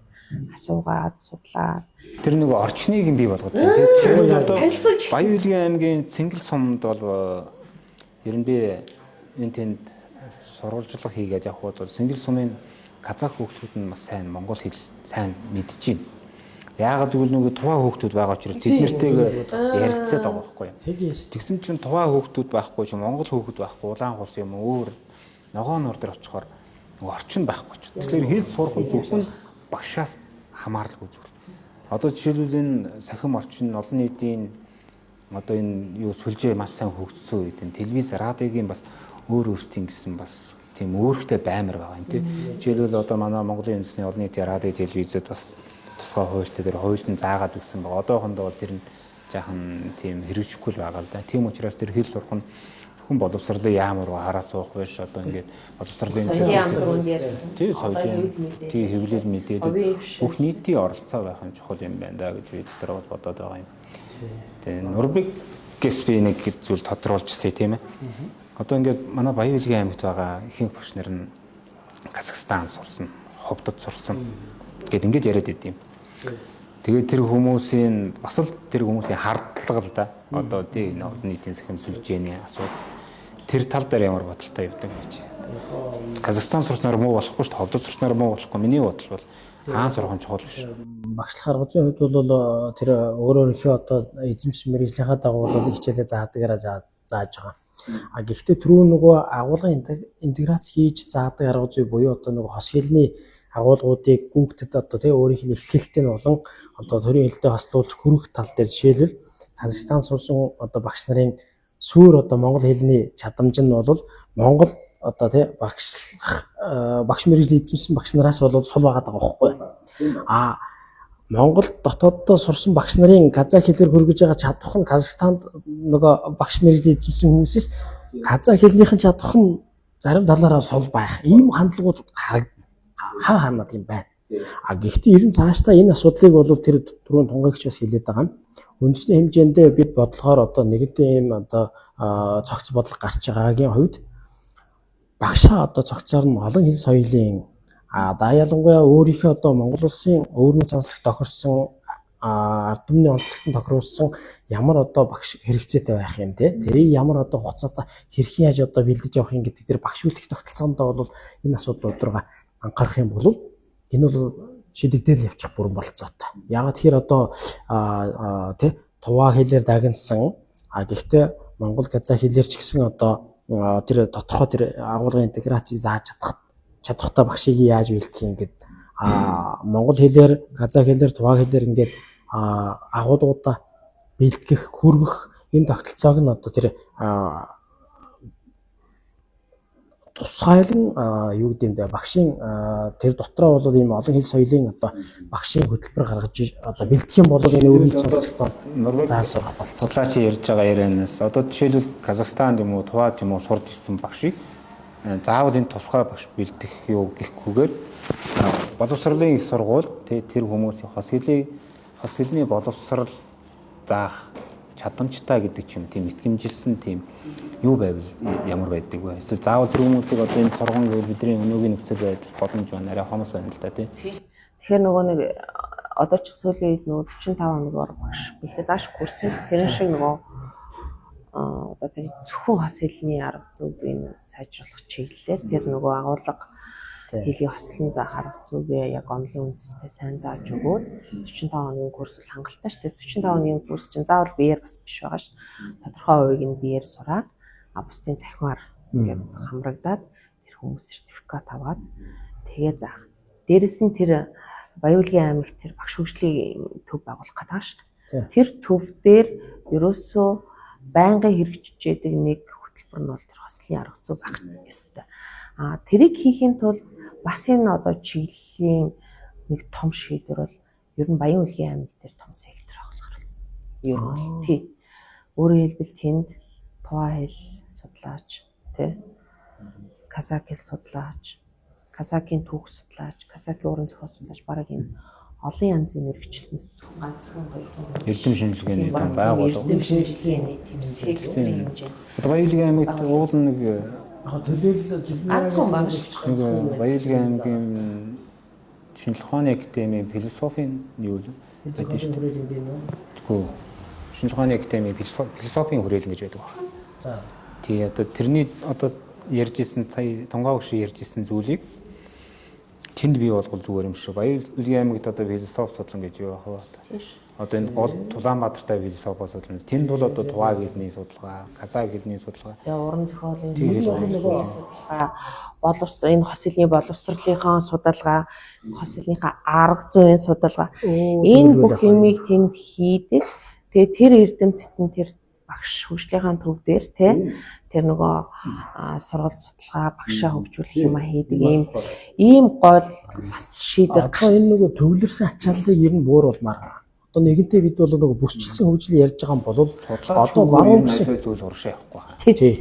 асуугаад судлаад тэр нэг орчныг нь бий болгоод байна тийм. Жишээлбэл одоо Баян-Үлгийн аймгийн Цэнгэл сумд бол ер нь би энэ тэнд сурвалжлага хийгээд явхад бол Цэнгэл сумын казах хүүхдүүд нь бас сайн монгол хэл сайн мэдж байна. Яагаад гэвэл нөгөө туваа хүүхдүүд байгаа учраас тэд нартэйг ярилцаад байгаа байхгүй юу. Тэгсэн чинь туваа хүүхдүүд байхгүй чинь монгол хүүхэд байхгүй улаан хус юм өөр ногоон нуур дээр очихоор нөгөө орчин байхгүй ч. Тэгэхээр хэл сурах нь зөвхөн багшаас хамааралгүй зүйл. Одоо жишээлбэл энэ сахим орчин олон нийтийн одоо энэ юу сүлжээ маш сайн хөгжсөн үед энэ телевиз радиогийн бас өөр өөрсдийн гэсэн бас тийм өөрхтэй баймар байгаа юм тий. Жишээлбэл одоо манай Монголын үндэсний олон нийтийн радио телевизэд бас тусгай хуультай тэр хуульд нь заагаад өгсөн байгаа. Одоохондоо бол тэр нь жаахан тийм хэрэгжихгүй л байгаа л да. Тийм учраас тэр хэл сурах нь зөвхөн боловсролын яам руу хараа суух биш, одоо ингээд боловсролын соёлын түрүүнд ярьсан. Тий, соёлын тий хэвлэл мэдээлэл бүх нийтийн оролцоо байх нь чухал юм байна да гэж би дотор бол бодоод байгаа юм. Тэгээ Нурбик гэс би нэг зүйл тодруулчихсан тийм ээ. Одоо ингээд манай Баян-Үлгийн аймагт байгаа ихэнх багш нар нь Казахстан сурсан, Ховдод сурсан гэд ингээд яриад идэв юм. Тэгээд тэр хүмүүсийн бас л тэр хүмүүсийн хардлага л да. Одоо тий энэ олон нийтийн сахим сүлжээний асуудал тэр тал дээр ямар бодолтой явдаг гэж. Казахстан сурснаар муу болохгүй шүү дээ. Ховдод сурснаар муу болохгүй. Миний бодол бол хаан сурах нь чухал биш. Багшлах арга зүйн хувьд бол тэр өөр өөрийнхөө одоо эзэмшин мэргэжлийнхаа дагуу бол хичээлээ заадаг зааж байгаа. А гэхдээ түрүү нөгөө агуулгын интеграц хийж заадаг арга зүй буюу одоо нөгөө хос хэлний агуулгуудыг хүүхдэд одоо тий өөрийнх нь эхлэлтэй нь болон одоо төрийн хэлтэй хослуулж хүргэх тал дээр жишээлбэл Казахстан сурсан одоо багш нарын сүүр одоо монгол хэлний чадамж нь бол Монгол одоо тий багшлах багш мэргэжил эзэмшсэн багш нараас бол сул байгаад байгаа байхгүй. А Монгол дотооддоо сурсан багш нарын казах хэлээр хөргөж байгаа чадвах нь Казахстанд нөгөө багш мэргэжил эзэмшсэн хүмүүсээс казах хэлнийхэн чадвах нь зарим талаараа сул байх. Ийм хандлагууд харагдана. Хаа хаанаа тийм байна. А гэхдээ ер нь цаашдаа энэ асуудлыг бол тэр түрүүн тунгагч бас хэлээд байгаа нь үндэсний хэмжээндээ бид бодлохоор одоо нэгэнтээ ийм одоо цогц бодлого гарч байгаагийн хувьд багшаа одоо цогцоор нь олон хэл соёлын а ялангуяа өөрийнхөө одоо Монгол улсын өвөрмөц онцлог тохирсон ард түмний онцлогт тохируулсан ямар одоо багш хэрэгцээтэй байх юм те тэрийг ямар одоо хугацаатай хэрхэн яаж одоо бэлдэж явах юм гэдэг тэр багш бэлтгэх тогтолцоондоо бол энэ асуудал өдрөг анхаарах юм бол энэ бол шийдэгдэл явчих бүрэн болцоотой. Яагаад тэгэхээр одоо тэ туваа хэлээр дагнсан а гэхдээ монгол казах хэлээр ч гэсэн одоо тэр тодорхой тэр агуулгын интеграцийг зааж чадахтай багшийг яаж бэлтгэх юм гээд а монгол хэлээр, казах хэлээр, туваа хэлээр ингээд агуулгуудаа бэлтгэх, хүргэх энэ тогтолцоог нь одоо тэр тусгайлан юу гэдэг юм бэ, багшийн тэр дотроо бол ийм олон хэл соёлын одоо багшийн хөтөлбөр гаргаж одоо бэлдэх юм бол энэ өрнөд сонсогдсон заал сурах болцоо. Судлаач ярьж байгаа ярианаас одоо жишээлбэл Казахстанд юм уу, Туваад юм уу сурж ирсэн багшийг заавал энэ тусгай багш бэлдэх юу гэхгүйгээр боловсролын их сургууль тэр хүмүүсийн хос хэлний боловсрол заах чадамжтай гэдэг ч юм, тийм итгэмжилсэн тийм юу байвал ямар байдаг вэ? Эсвэл заавал тэр хүмүүсийг одоо энэ сурган гэвэл бидний өнөөгийн нөхцөл байдал боломж байна, арай хомос байна л да, тий. Тэгэхээр нөгөө нэг одоо ч сүүлийн үед нөгөө 45 хоногор багш бэлдээд ааш курсыг тэрэн шиг нөгөө одоо тэр зөвхөн хос хэлний арга зүйн сайжруулах чиглэлээр тэр нөгөө агуулга хэлийг хослон заах арга зүгээ яг онлын үндэстэй сайн зааж өгөөд 45 хоногийн курс бол хангалттай шүү дээ. 45 хоногийн курс чинь заавал биеэр бас биш байгаа ш. Тодорхой хувийг нь биеэр сураад, а бусдын цахимаар ингээд хамрагдаад тэр хүмүүс сертификат аваад тэгээ заах. Дээрэс нь тэр Баяуулгийн аймагт тэр багш хөгжлийн төв байгуулах гэдэг шүү дээ. Тэр төв дээр ерөөсөө байнгын хэрэгжиж яадаг нэг хөтөлбөр нь бол тэр хослын арга зүй байх ёстой. А тэрийг хийхийн тулд бас энэ одоо чиглэлийн нэг том шийдвэр бол ер нь Баян-Үлгийн аймаг дээр том сектор агуулгаар болсон. Ер нь бол тий. Өөрөөр хэлбэл тэнд туваа хэл судлаач, тий. Казак хэл судлаач, казакийн түүх судлаач, казакийн уран зохиол судлаач, бараг энэ олон янзын мэргэжилтнээс зөвхөн ганцхан хоёр хүн. Эрдэм шинжилгээний том байгууллага. Эрдэм шинжилгээний тийм секторын хэмжээ. Одоо Баян-Үлгийн аймагт уул нэг Яг төлөөлөл зүлмээ ганцхан байгаа шүү. Нэг Баян-Үлгийн аймгийн Шинжлэх ухааны академийн философийн юу л байдаг шүү дээ. Үгүй. Шинжлэх ухааны академийн философийн хүрээлэн гэж байдаг байна. За. Тий, одоо тэрний одоо ярьж исэн тунгаа өгш ярьж исэн зүйлийг тэнд бий болгол зүгээр юм шиг. Баян-Үлгийн аймагт одоо философи судлан гэж юу байх вэ? Одоо энэ гол Улаанбаатартай философи судлан. Тэнд бол одоо туваа хэлний судалгаа, казак хэлний судалгаа. Тэгээ уран зохиолын судалгаа, боловс энэ хос хэлний боловсролынхаа судалгаа, хос хэлнийхээ арга зүйн судалгаа. Энэ бүх юмыг тэнд хийдэг. Тэгээ тэр эрдэмтэд нь тэр багш хөгжлийнхаа төв дээр те тэр нөгөө сургалт судалгаа багшаа хөгжүүлэх юм а хийдэг ийм гол бас шийдвэр гарсан. Энэ нөгөө төвлөрсөн ачааллыг ер нь бууруулмаар. Одоо нэгэнтээ бид бол нөгөө бүсчилсэн хөгжил ярьж байгаа юм бол одоо баруун бүсийн зүйл урагшаа явахгүй байна. Тий.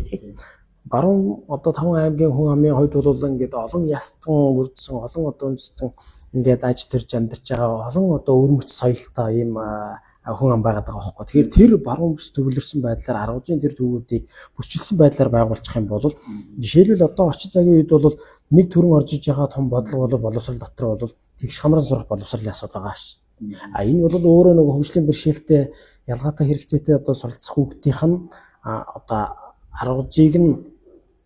Баруун одоо 5 аймгийн хүн амын хувьд бол ингээд олон ястан бүрдсэн, олон одоо үндэстэн ингээд аж төрж амьдарч байгаа олон одоо өвөрмөц соёлтой ийм хүн ам байгаад байгаа байхгүй. Тэгэхээр тэр баруун бүс төвлөрсөн байдлаар 10-ын тэр төвүүдийг бүсчилсэн байдлаар байгуулчих юм бол жишээлбэл одоо орчин цагийн үед бол нэг төрөн орж иж байгаа том бодлого бол боловсрол дотор бол тэгш хамран сурах боловсролын асуудал байгаа ш. А энэ бол өөрөө нөгөө хөгжлийн бэрхшээлтэй ялгаатай хэрэгцээтэй одоо суралцах хүүхдийнх нь одоо 10-ыг нь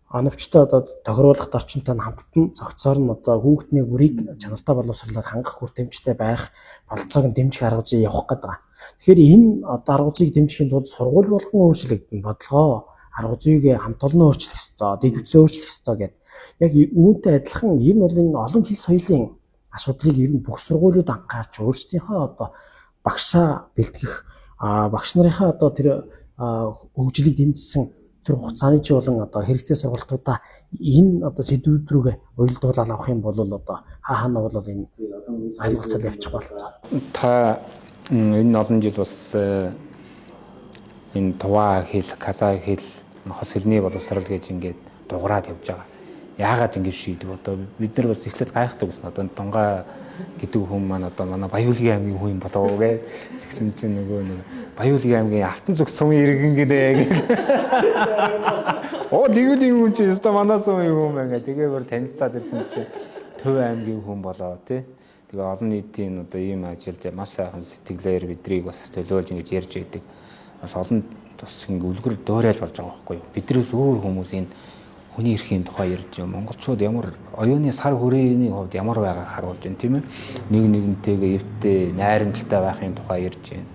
оновчтой одоо тохируулах орчинтой нь хамттан зохицоор нь одоо хүүхдний бүрийг чанартай боловсролоор хангах хүртээмжтэй байх бололцоог нь дэмжих арга зүй явах гээд байгаа. Тэгэхээр энэ одоо арга зүйг дэмжихийн тулд сургууль болгон өөрчлөгдөн, бодлогоо арга зүйг хамт олон өөрчлөх ёстой, дэд үтсээ өөрчлөх ёстой гэдэг. Яг үүнтэй адилхан ер нь бол энэ олон хэл соёлын асуудлыг ер нь бүх сургуулиуд анхаарч өөрсдийнхөө одоо багшаа бэлтгэх, багш нарынхаа одоо тэр хөгжлийг дэмжсэн тэр хугацааны чи болон одоо хэрэгцээ сургалтуудаа энэ одоо сэдвүүд рүүгээ уялдуулаад авах юм бол одоо хаа хаана бол энэ ойлголцол явчих болцоо. Та энэ олон жил бас энэ туваа хэл, казак хэл, хос хэлний боловсрал гэж ингээд дуграад явж байгаа. Яагаад ингэж шийдэв? Одоо бид нар бас эхлээд гайхдаг гэсэн. Одоо Тунгаа гэдэг хүн маань одоо манай Баян-Үлгийн аймгийн хүн юм болов уу гэ. Тэгсэн чинь нөгөө нэг Баян-Үлгийн аймгийн Алтан зүг сумын иргэн гинэ гэх. Оо тэгвэл юм хүн чи өстой манай сумын хүн байна гэ. Тэгээ бүр танилцаад ирсэн чи Төв аймгийн хүн болоо тий. Тэгээ олон нийтийн одоо ийм ажилд маш сайхан сэтгэлээр бидрийг бас төлөөлж ингэж ярьж байдаг. Бас олон тус ингэ үлгэр дуурайл болж байгаа байхгүй юу? Биднээс өөр хүмүүс энэ хүний эрхийн тухай ярьж байна. Монголчууд ямар оюуны сар хүрээний хувьд ямар байгааг харуулж байна, тийм ээ. Нэг нэгнтэйгээ эвтэй, найрамдалтай байхын тухай ярьж байна.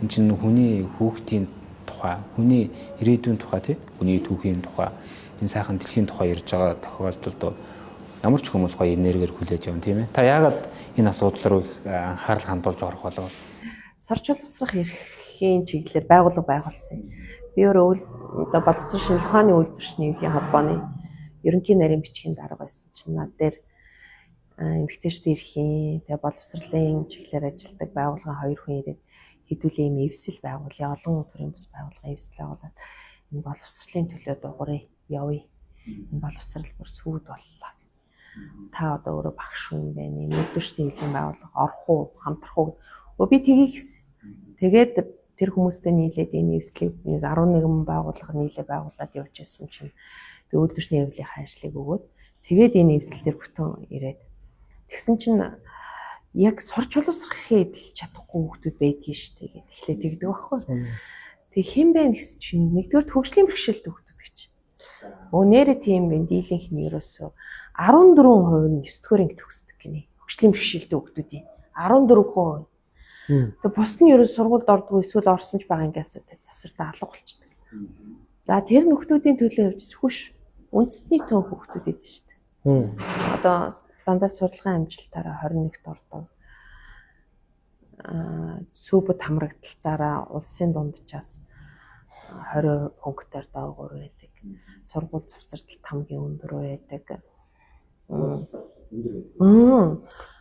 Энэ чинь хүний хүүхдийн тухай, хүний ирээдүйн тухай, тийм хүний түүхийн тухай, энэ сайхан дэлхийн тухай ярьж байгаа тохиолдолд ямар ч хүмүүс гоё энергиэр хүлээж авна, тийм ээ. Та яагаад энэ асуудал руу их анхаарал хандуулж орох болов? Сурч боловсрох эрхийн чиглэлээр байгууллага байгуулсан юм. Би өөрөө одоо боловсрол шинжилгээ ухааны үйлдвэрчний нийгмийн холбооны Ерөнхий нарийн бичгийн дарга байсан чинь над дээр эмэгтэйчдийн эрхийн, тэгээ боловсролын чиглэлээр ажилладаг байгууллагын хоёр хүн ирээд хэдүүлээ юм эвсэл байгуулъя. Олон төрлийн бус байгууллагын эвсэл байгуулад энэ боловсролын төлөө дугуурыг явъя. Энэ боловсрол бүр сүйд боллоо. Та одоо өөрөө багш хүн байна. Өдөрчний хөлийн байгууллага орох уу, хамтрах уу? Өө би тгий гэсэн. Тэгээд тэр хүмүүстэй нийлээд энэ эвслийг нэг 11 байгууллага нийлээ байгуулад явж исэн чинь би үйлдвэрчний хэвлэлийн ажлыг өгөөд тэгээд энэ эвсэл дээр бүтэн ирээд тэгсэн чинь яг сурч боловсрох гэхэд л чадахгүй хүмүүс байдгийн шүү дээ гэд эхлээ тэгдэг байхгүй. Тэг хэн бэ гэсэн чинь нэгдүгээр хөгжлийн бэрхшээлтэй хүмүүс гэж. Өө нэрэ тийм бэ дийлэнх нь ерөөсөө 14% нь 9 дугаар анги төгсдөг гинэ. Хөгжлийн бэрхшээлтэй хүмүүсийн 14%. Тэгээ бус нь ерөөс сургуульд ордгоо эсвэл орсон ч байгаа ангиас завсардаа алга болчдөг. За тэр нөхдүүдийн төлөө явж хүш үндэсний цөөн хүүхдүүд идэв шүү дээ. Одоо дандаа судалгаан амжилтаараа 21-т ордог. Сүүбэд хамрагдалтаараа улсын дунджаас 20 пунктаар доогуур байдаг. Сургууль завсардалт хамгийн өндөр байдаг.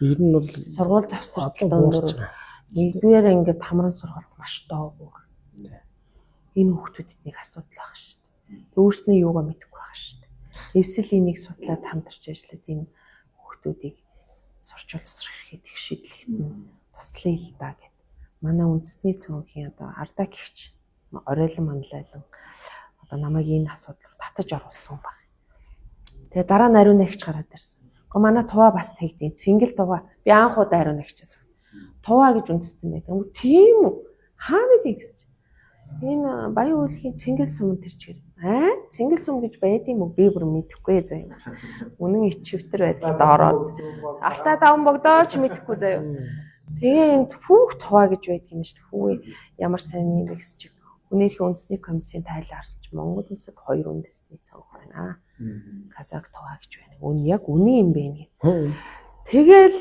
Ер нь бол сургууль завсардалт өндөр. Нэгдүгээр ингээд хамран сургалт маш доогуур. Энэ хүүхдүүдэд нэг асуудал байх шүү дээ. Өөрснөө юугаа мэдэхгүй байх шүү дээ. Эвсэл энийг судлаад хамтарч ажиллаад энэ хүүхдүүдийг сурч боловсрох хэрэгт их шийдлэхэд нь туслая л да гэд. Манай үндэсний цөөнхийн одоо ардаа гихч оройлон манлайлан одоо намайг энэ асуудал руу татаж оруулсан баг. Тэгээ дараа нь ариун нагч гараад ирсэн. Гэхдээ манай туваа бас тэгдэв. Цэнгэл туваа. Би анх удаа ариун нагчаас. Туваа гэж үндэстэн байдаг. Тийм үү? Хаана тийм гэсэн чи. Энэ Баян уулхийн Цэнгэл сум тэр чигээр. Аа, Цэнгэл сум гэж байд юм уу? Би бүр мэдэхгүй заяа. Үнэн ичвтер байдалд ороод алтаа даван богдооч мэдэхгүй заяа. Тэгээ энэ хүүх туваа гэж байд юм шүү дээ. Хүүе ямар сайн юм бэ гэсэн чи. Хүнийхээ үндэсний комиссийн тайлан харсан чи Монгол улсад хоёр үндэсний цонх байна. Казак туваа гэж байна. Үн яг үнэн юм бэ гэх. Тэгэл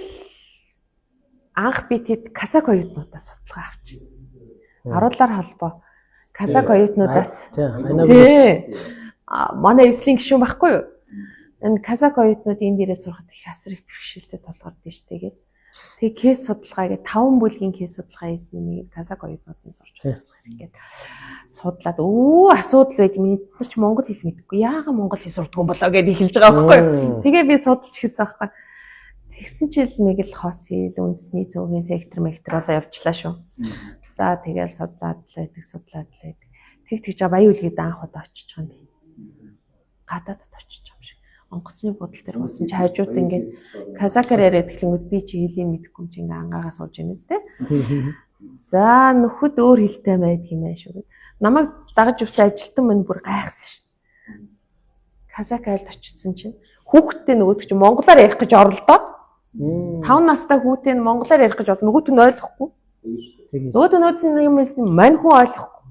анх би тэд казак оюутнуудаас судалгаа авчихсан. Аруулаар холбоо казак оюутнуудаас. Тий. Манай эвслийн гишүүн байхгүй юу? Энэ казак оюутнууд энэ дээрээ сурахад их асар их бэрхшээлтэй тулгардаг шүү дээ гээд. Тэгээ кейс судалгаа гээд 5 бүлгийн кейс судалгаа хийсэн нэг казак оюутнуудын сурч байгаа хэрэг гээд судлаад өө асуудал байд юм. Эд нар ч монгол хэл мэдэхгүй. Яагаад монгол хэл сурдгүй юм болоо гэд эхэлж байгаа байхгүй юу? Тэгээ би судалж эхэлсэн байхгүй. Тэгсэн чил нэг л хос хэл үндэсний цөөнгийн сектор мектор болоо явчлаа шүү. За тэгэл судлаад л байдаг, судлаад л байдаг. Тэг тэгж баян үлгээд анх удаа очиж байгаа юм би. Гадаадд очиж байгаа юм шиг. Онгоцны буудал дээр болсон чи хажууд ингээд казакаар яриад эхлэнгүүд би чи хэлийг мэдэхгүй юм чи ингээ ангаагаа сууж байна үстэй. За нөхөд өөр хэлтэй байдаг юм байна шүү гэд. Намайг дагаж явсан ажилтан мань бүр гайхсан шүү. Казак айлд очсон чинь хүүхдтэй нөгөөдөг чинь монголоор ярих гэж оролдоод 5 настай хүүтэй нь монголоор ярих гэж бол нөгөөт нь ойлгохгүй. Нөгөөт нь нөөцөн юм хэлсэн мань хүн ойлгохгүй.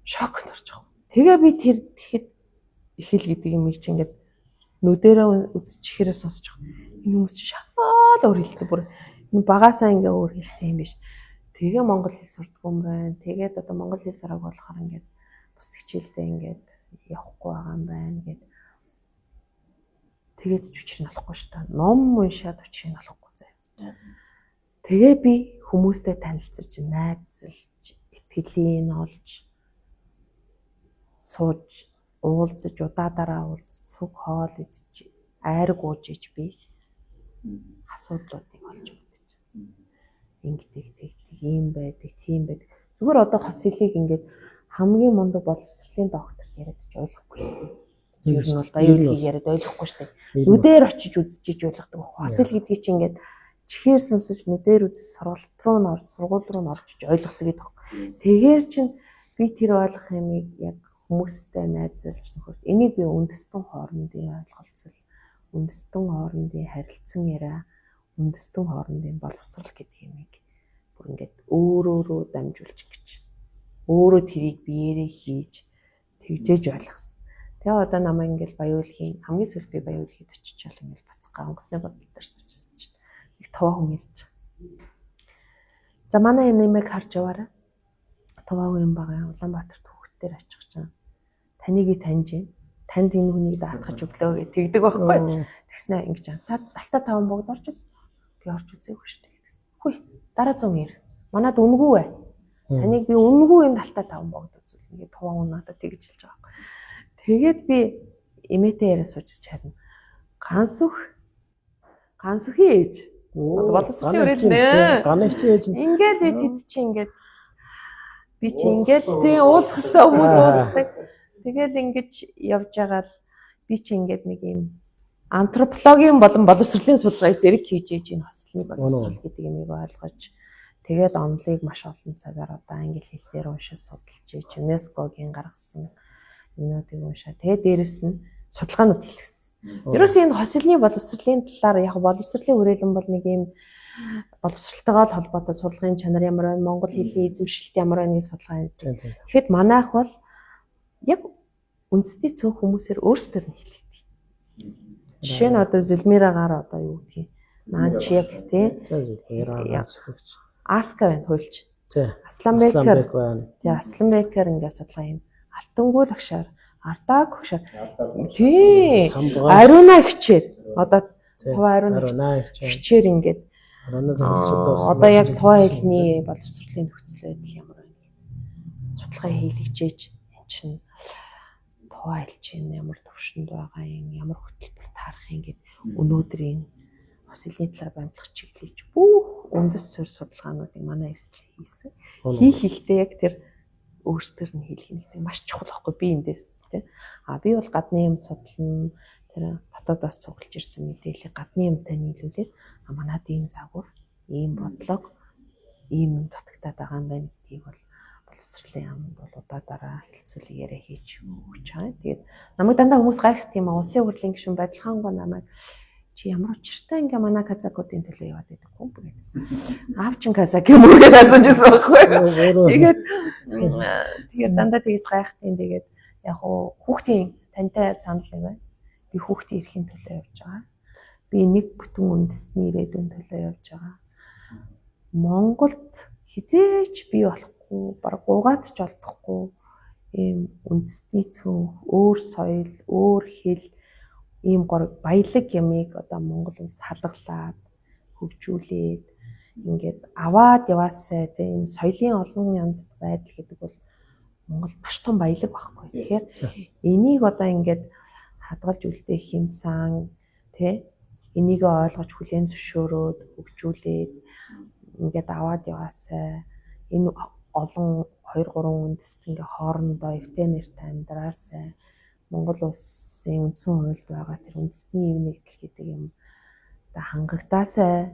Шок орж байгаа. Тэгээ би тэр тэгэхэд их хэл гэдэг юм чи ингээд нүдэрээ үзэж чихээрээ сонсож байгаа. Энэ хүмүүс чи шал өөр хэлтэй бүр энэ багасаа ингээ өөр хэлтэй юм биш. Тэгээ монгол хэл сурдгүй юм байна. Тэгээд одоо монгол хэл сураг болохоор ингээд бус хичээлдээ ингээд явахгүй байгаа юм байна гэд. Тэгээд ч учрыг нь олохгүй шүү дээ. Ном уншаад учрыг нь олохгүй заяа. Тэгээ би хүмүүстэй танилцаж, найзалж, итгэлийг олж сууж, уулзаж, удаадаараа уулзаж, цуг хоол идэж, айраг ууж иж би асуудлуудыг олж мэдчих. Ингэдэг, тэгдэг, ийм байдаг, тийм байдаг. Зүгээр одоо хос хэлийг ингээд хамгийн мундаг боловсролын докторт яриад ч ойлгохгүй шүү дээ. Ер нь бол баян хэлийг яриад ойлгохгүй шүү дээ. Нүдээр очиж үзчихэж ойлгодог. Хос хэл гэдгийг чи ингээд чихээр сонсож нүдээр үзэж сургалт руу нь орж, сургууль руу нь орж ойлгодог гэдэг. Тэгэхээр чин би тэр ойлгох юмыг яг хүмүүстэй найзалж нөхөрт энийг би үндэстэн хоорондын ойлголцол, үндэстэн хоорондын харилцан яриа, үндэстэн хоорондын боловсрал гэдэг юмыг бүр ингээд өөрөөрөө дамжуулж гэж өөрөө тэрийг биеэрээ хийж тэгжээж ойлгосон. Тэгээ одоо намайг ингээл баяуулгийн хамгийн сүүлд би баяуулгийд очичаал ингээл бацгаа онгоцны бодол дээр суучсан чинь нэг товоо хүн ирж байгаа. За манай энэ нэмийг харж яваарай. Товоо хүн юм байгаа. Улаанбаатар хүүхдээр очих чинь. Таныг би таньж байна. Танд энэ хүнийг даатгаж өглөө гэж тэгдэг байхгүй. Тэгснэ ингэж та 75 богд орж үзсэн. Би орж үзээгүй шүү дээ гэсэн. Хүй дараа зун ир. Манад үнгүй бай. Таныг би үнгүй энэ 75 богд үзүүлнэ гэж туван хүн надад тэгж хэлж байгаа байхгүй. Тэгээд би эмээтэй яриа сууж харин Гансүх Гансүхийн ээж. Одоо боловсролын хүрээлэн нэ. Ганы хичээ ээж нь. Ингээд би тэд чи ингээд би чи ингээд тийм уулзах хэвээр хүмүүс уулздаг. Тэгэл ингэж явж байгаа л би чи ингээд нэг юм антропологийн болон боловсролын судалгааг зэрэг хийж ээж энэ хослны боловсрол гэдэг юмыг ойлгож тэгээд онлыг маш олон цагаар одоо англи хэл дээр уншиж судалж ээж ЮНЕСКО-гийн гаргасан юмнуудыг уншаа. Тэгээд дээрэс нь судалгаанууд хийлгэсэн. Ерөөсөө энэ хосилны боловсролын талаар яг боловсролын хүрээлэн бол нэг юм боловсролтойгоо л холбоотой судалгааны чанар ямар байна, монгол хэлний эзэмшилт ямар байна гэж судалгаа. Тэгэхэд манайх бол яг үндэсний цөөн хүмүүсээр өөрсдөр нь хэлдэг. Жишээ нь одоо Зүлмирагаар одоо юу гэдгийг Наанч яг тий. Аска байна хуульч. Асланбекер байна. Тий, Асланбекер ингээ судалгаа юм. Алтангуул агшаар, Ардааг агшаар. Тий. Ариуна хичээр. Одоо Тува Ариуна хичээр ингээд одоо яг тува хэлний боловсролын нөхцөл байдал ямар байна судалгаа хийлгэж эн чинь тува хэл чинь ямар төвшөнд байгаа юм, ямар хөтөлбөр таарах юм гэд өнөөдрийн бас хэлний талаар баримтлах чиглэлж бүх үндэс суурь судалгаануудыг манай эвсэл хийсэн. Хийх хийхдээ яг тэр өөрсдөр нь хийлгэх нэг маш чухал байхгүй би эндээс тий. А би бол гадны юм судлана, тэр дотоодоос цуглаж ирсэн мэдээллийг гадны юмтай нийлүүлээд манад ийм загвар, ийм бодлого, ийм юм дутагтаад байгаа юм байна гэдгийг бол боловсролын яамд бол удаа дараа хэлцүүлэг яриа хийж өгч байгаа. Тэгээд намайг дандаа хүмүүс гайхдаг юм а. Улсын хурлын гишүүн Бадилхаангаа намайг чи ямар учиртай ингээ манай казакуудын төлөө яваад байдаг юм бэ гэдэг. Аав чин казак юм уу гэж асууж ирсэн байхгүй. Тэгээд тэгээд дандаа тэгж гайхтiin. Тэгээд яг уу хүүхдийн тантай санал нэг байна. Би хүүхдийн эрхийн төлөө явж байгаа. Би нэг бүтэн үндэсний ирээдүйн төлөө явж байгаа. Монголд хизээч бий болохгүй, баг угаад ч олдохгүй ийм үндэсний цөөн, өөр соёл, өөр хэл, ийм гор баялаг ямыг одоо Монгол улс хадгалаад хөгжүүлээд ингээд аваад яваасай тийм энэ соёлын олон янзд байдал гэдэг бол Монгол маш том баялаг байхгүй. Тэгэхээр энийг одоо ингээд хадгалж үлдээх юмсан тий энийг ойлгож хүлээн зөвшөөрөөд хөгжүүлээд ингээд аваад яваасай. Энэ олон 2 3 үндэст ингээ хоорондоо эвтэй нэртэй амьдраасай. Монгол улсын үндсэн хуульд байгаа тэр үндэсний ив нэгдэл гэдэг юм одоо хангагдаасай.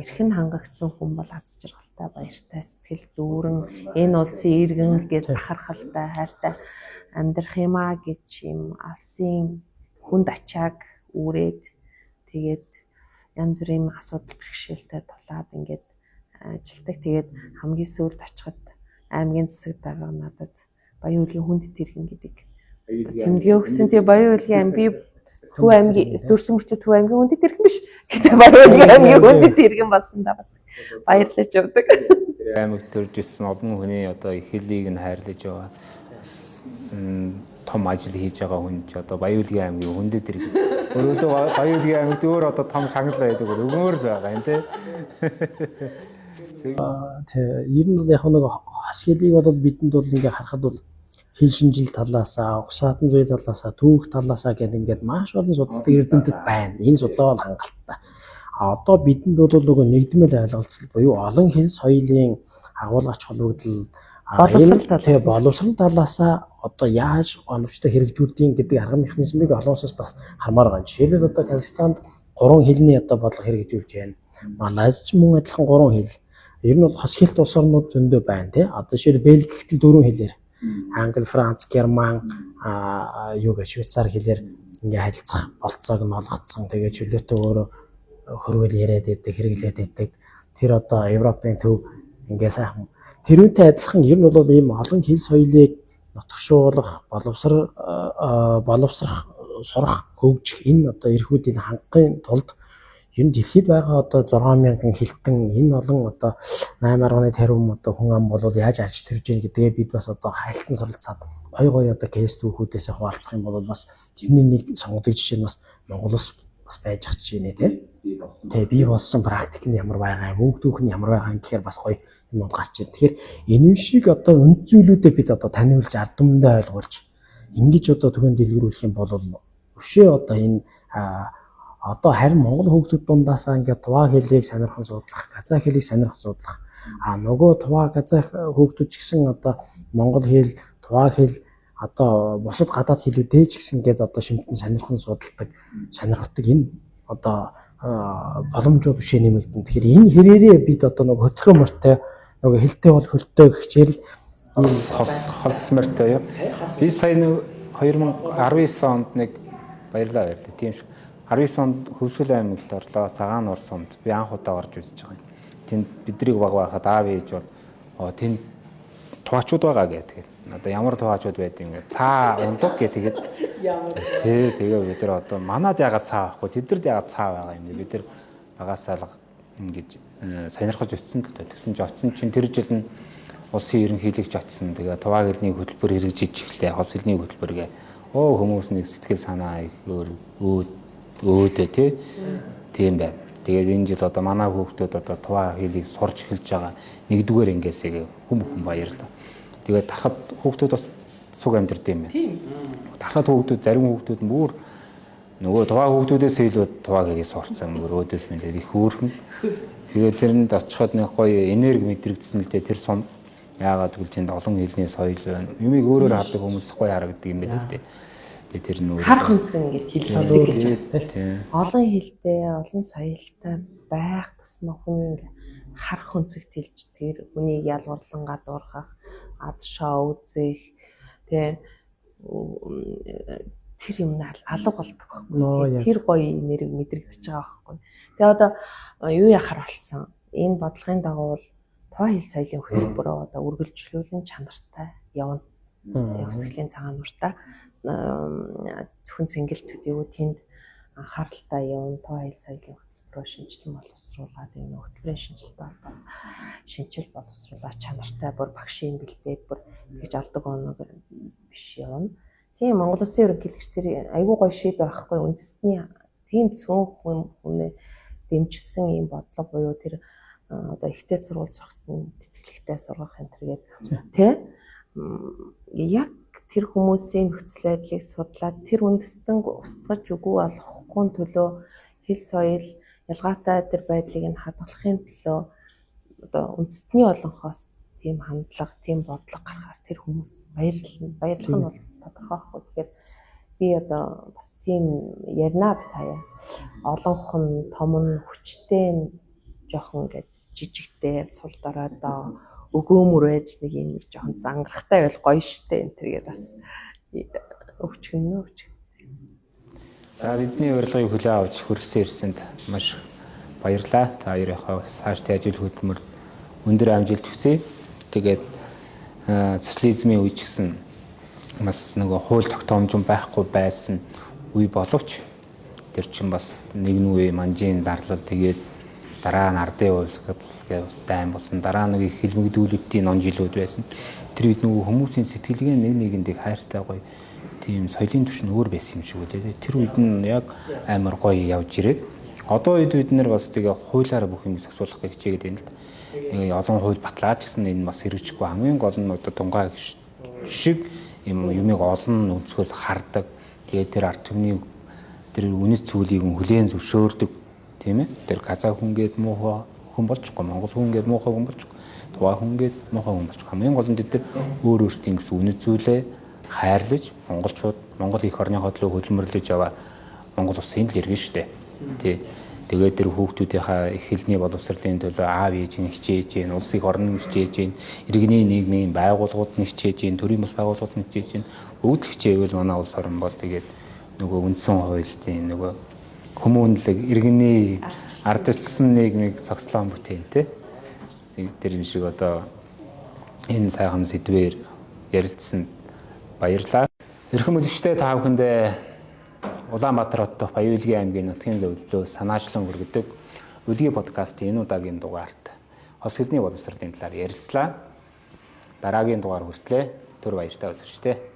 Эрх нь хангагдсан хүн бол аз жаргалтай, баяртай, сэтгэл дүүрэн энэ улсын иргэн гэж бахархалтай, хайртай амьдрах юм а гэж юм алсын хүнд ачааг үүрээд тэгээд янз бүрийн асуудал бэрхшээлтэй тулаад ингээд ажилдаг. Тэгээд хамгийн сүүлд очиход аймгийн засаг дарга надад Баян-Уулын хүндэт иргэн гэдэг тэмдэглээ өгсөн. Тэгээ Баян-Уулын ам би Төв аймгийн төрсөн мөртлөө Төв аймгийн хүндэт иргэн биш. Гэтэ Баян-Уулын аймгийн хүндэт иргэн болсон да бас баярлаж явдаг. Тэр аймаг төрж ирсэн олон хүний одоо их хэлийг нь хайрлаж байгаа. Бас том ажил хийж байгаа хүн ч одоо Баян-Уулын аймгийн хүндэт иргэн. Өрөөдөө Баян-Уулын аймагт өөр одоо том шагнал байдаг бол өгмөр л байгаа юм тий. Тэг ер нь бол яг нэг хос хэлийг бол бидэнд бол ингээ харахад бол хэл шинжил талаасаа, угсаатан зүй талаасаа, түүх талаасаа гэдэг ингээд маш олон судалдаг эрдэмтэд байна. Энэ судалгаа бол хангалттай. А одоо бидэнд бол нөгөө нэгдмэл ойлголцол буюу олон хэл соёлын агуулгач холбогдол боловсрал талаас боловсрал талаасаа одоо яаж оновчтой хэрэгжүүлдэг гэдэг арга механизмыг олон улсаас бас хармаар байгаа. Жишээлбэл одоо Казахстанд 3 хэлний одоо бодлого хэрэгжүүлж байна. Малайз ч мөн адилхан 3 хэл. Ер нь бол хос хэлт улс орнууд зөндөө байна тий. Одоо жишээл Бельгид л 4 хэлээр Англи, Франц, Герман, юу гэ Швейцар хэлээр ингээ харилцах болцоог нь олгоцсон. Тэгээ чөлөөтэй өөрөө хөрвөл яриад байдаг, хэрэглээд байдаг. Тэр одоо Европын төв ингээ сайхан. Тэрүүнтэй адилхан ер нь бол ийм олон хэл соёлыг нотгшуулах, боловсрох, сурах, хөгжих энэ одоо эрхүүдийн хангахын тулд ер нь дэлхийд байгаа одоо 6000 хэлтэн энэ олон одоо 8.5 тэрбум одоо хүн ам бол яаж арж төрж ийн гэдгээ бид бас одоо харилцан суралцаад гой гой одоо кейс түүхүүдээс хуваалцах юм бол бас тэрний нэг сонгодог жишээ нь бас Монгол улс бас байж ах жишээ нэ тий. Тэ бий болсон практик нь ямар байгаа юм, үг түүх нь ямар байгаа юм гэхээр бас гоё юм гарч ирнэ. Тэгэхээр энэ шиг одоо үнд зүйлүүдэд бид одоо таниулж ард түмэндээ ойлгуулж ингэж одоо түгээн дэлгэрүүлэх юм бол өшөө одоо энэ одоо харин монгол хүүхдүүд дундаасаа ингээд туваа хэлийг сонирхон судлах, казах хэлийг сонирхон судлах. А нөгөө туваа казах хүүхдүүд ч гэсэн одоо монгол хэл, туваа хэл одоо бусад гадаад хэлүүдээ ч гэсэн ингээд одоо шимтэн сонирхон судалдаг, сонирхдаг энэ одоо боломжууд бишээ нэмэгдэн. Тэгэхээр энэ хэрээрээ бид одоо нөгөө хөдөлгөөн морьтой нөгөө хэлтэй бол хөлтэй гэх хэл хос хос морьтой юу. Би сая нэг 2019 онд нэг баярлаа баярлаа. Тийм шиг 19 онд Хөвсгөл аймагт орлоо. Цагаан нуур сумд би анх удаа орж үзэж байгаа юм. Тэнд бидрийг баг байхад аав ээж бол тэнд туваачууд байгаа гэх тэгээд одоо ямар туваачууд байд юм гэ цаа ундаг гэ тэгээд тий тэгээ бид нар одоо манад ягаад цаа авахгүй тэдэрд ягаад цаа байгаа юм бэ бид нар багасаа л ингэж сонирхож өссөн л тэгсэн чи очсон чинь тэр жил нь улсын ерөнхийлөгч очсон тэгээ туваа хэлний хөтөлбөр хэрэгжиж эхлэе хос хэлний хөтөлбөр гэ өө хүмүүс нэг сэтгэл санаа их өөр өөдөө тий тийм байна. Тэгээд энэ жил одоо манай хүүхдүүд одоо туваа хэлийг сурч эхэлж байгаа. Нэгдүгээр ангиасээ хүм бүхэн баярлаа. Тэгээд тархад хүүхдүүд бас суг амьдард юм байна. Тийм. Тархад хүүхдүүд зарим хүүхдүүд нь бүр нөгөө туваа хүүхдүүдээс илүү туваа хэлийг сурцсан бүр өөдөөс мэдээд их хөөрхөн. Тэгээд тэрэнд очиход нэг гоё энерги мэдрэгдсэн л дээ тэр сум. Яагаад гэвэл тэнд олон хэлний соёл байна. Юмыг өөрөөр хардаг хүмүүс гоё харагддаг юм байна л дээ. Тэгээд тэр нь өөр Харах өнцөг ингээд хэлэлцдэг гэж. Тийм. Олон хэлтэй, олон соёлтой байх тусмаа хүний ингээ харах өнцөгт хэлж тэр хүнийг ялгуурлан гадуурхах, ад шоу үзэх тэ тэр юм нь алга болдог байхгүй. Тэр гоё нэрийг мэдрэгдэж байгаа байхгүй. Тэгээ одоо юу яхаар болсон. Энэ бодлогын дагуу бол тоо хэл соёлын хөтөлбөрөө одоо үргэлжлүүлэн чанартай явна. Өсгөлийн цагаан нуртаа зөвхөн цэнгэлт төдийгүй тэнд анхааралтай явна. Тоо хэл соёлын хөтөлбөрөө шинжилэн боловсруулад энэ хөтөлбөрийн шинжилэлтэй холбоотой шинжил боловсруулаад чанартай бүр багшийн бэлдээд бүр тэгж алдаг оног биш явна. Тийм Монгол Улсын ерөнхийлөгч тэр айгүй гоё шийдвэр байхгүй үндэстний тийм цөөн хүнээ дэмжсэн ийм бодлого буюу тэр одоо ихтэй сургууль сурахт нь тэтгэлэгтэй сургах энэ төр гээд тий яг тэр хүмүүсийн нөхцөл байдлыг судлаад тэр үндэстэн устгаж үгүй болохгүй төлөө хэл соёл ялгаатай тэр байдлыг нь хадгалахын төлөө одоо үндэстний олонхоос тийм хандлага, тийм бодлого гаргахаар тэр хүмүүс баярлна. Баярлах нь бол тодорхой байхгүй. Тэгэхээр би одоо бас тийм ярина сая. Олонх нь, том нь, хүчтэй нь жоохон ингээд жижигтэй сул доройдоо өгөөмөр байж нэг юм нэг жоохон зангарахтай байл гоё штэ энэ төргээд бас өвчгөнөө өвчгөн. За бидний урилгыг хүлээн авч хүрэлцэн ирсэнд маш баярлалаа. Та хоёрынхаа цаашдын ажил хөдөлмөр өндөр амжилт хүсье. Тэгээд социализмын үе ч гэсэн бас нөгөө хууль тогтоомж байхгүй байсан үе боловч тэр чинь бас нэгэн үе манжийн дарлал тэгээд дараа нь ардын хувьсгал гэх дайн болсон. Дараа нэг их хэлмэгдүүлэлтийн он жилүүд байсан. Тэр үед нөгөө хүмүүсийн сэтгэлгээ нэг нэгэндээ хайртай гоё тийм соёлын түвшин өөр байсан юм шиг үлээ. Тэр үед нь яг амар гоё явж ирээд одоо үед бид нэр бас тэгээ хуулиар бүх юм зохицуулах гэж хичээгээд байна л да. Тэгээ олон хууль батлаач гэсэн энэ бас хэрэгжихгүй хамгийн гол нь одоо тунгаа шиг юм юмыг олон өнцгөөс хардаг. Тэгээ тэр ард түмний тэр үнэт зүйлийг хүлээн зөвшөөрдөг тийм ээ. Тэр казах хүн гээд муухай хүн болчихгүй, монгол хүн гээд муухай хүн болчихгүй, туваа хүн гээд муухай хүн болчихгүй. Хамгийн гол нь тэд нар өөр өөрсдийн гэсэн үнэт зүйлээ хайрлаж монголчууд Монгол эх орныхоо төлөө хөдөлмөрлөж яваа Монгол улсын л иргэн штэ. Тий. Тэгээд тэр хүүхдүүдийнхаа их хэлний боловсролын төлөө аав ээж нь хичээж гин, улс эх орн нь хичээж гин, иргэний нийгмийн байгууллагууд нь хичээж гин, төрийн бас байгууллагууд нь хичээж гин. Бүгд л хичээвэл манай улс орн бол тэгээд нөгөө үндсэн хуульдын нөгөө хүмүүнлэг иргэний ардчилсан нийгмийг цогцлоон бүтээн тий. Тэр энэ шиг одоо энэ сайхан сэдвээр ярилцсан баярлалаа. Эрхэм үзэгчдээ та бүхэндээ Улаанбаатар хот дахь Баян-Өлгийн аймгийн нутгийн зөвлөлөө санаачлан хүргэдэг Өлгий подкастын энэ удаагийн дугаарт Хос хэлний боловсролын талаар ярилцлаа. Дараагийн дугаар хүртлээ түр баяртай үзэгчдээ.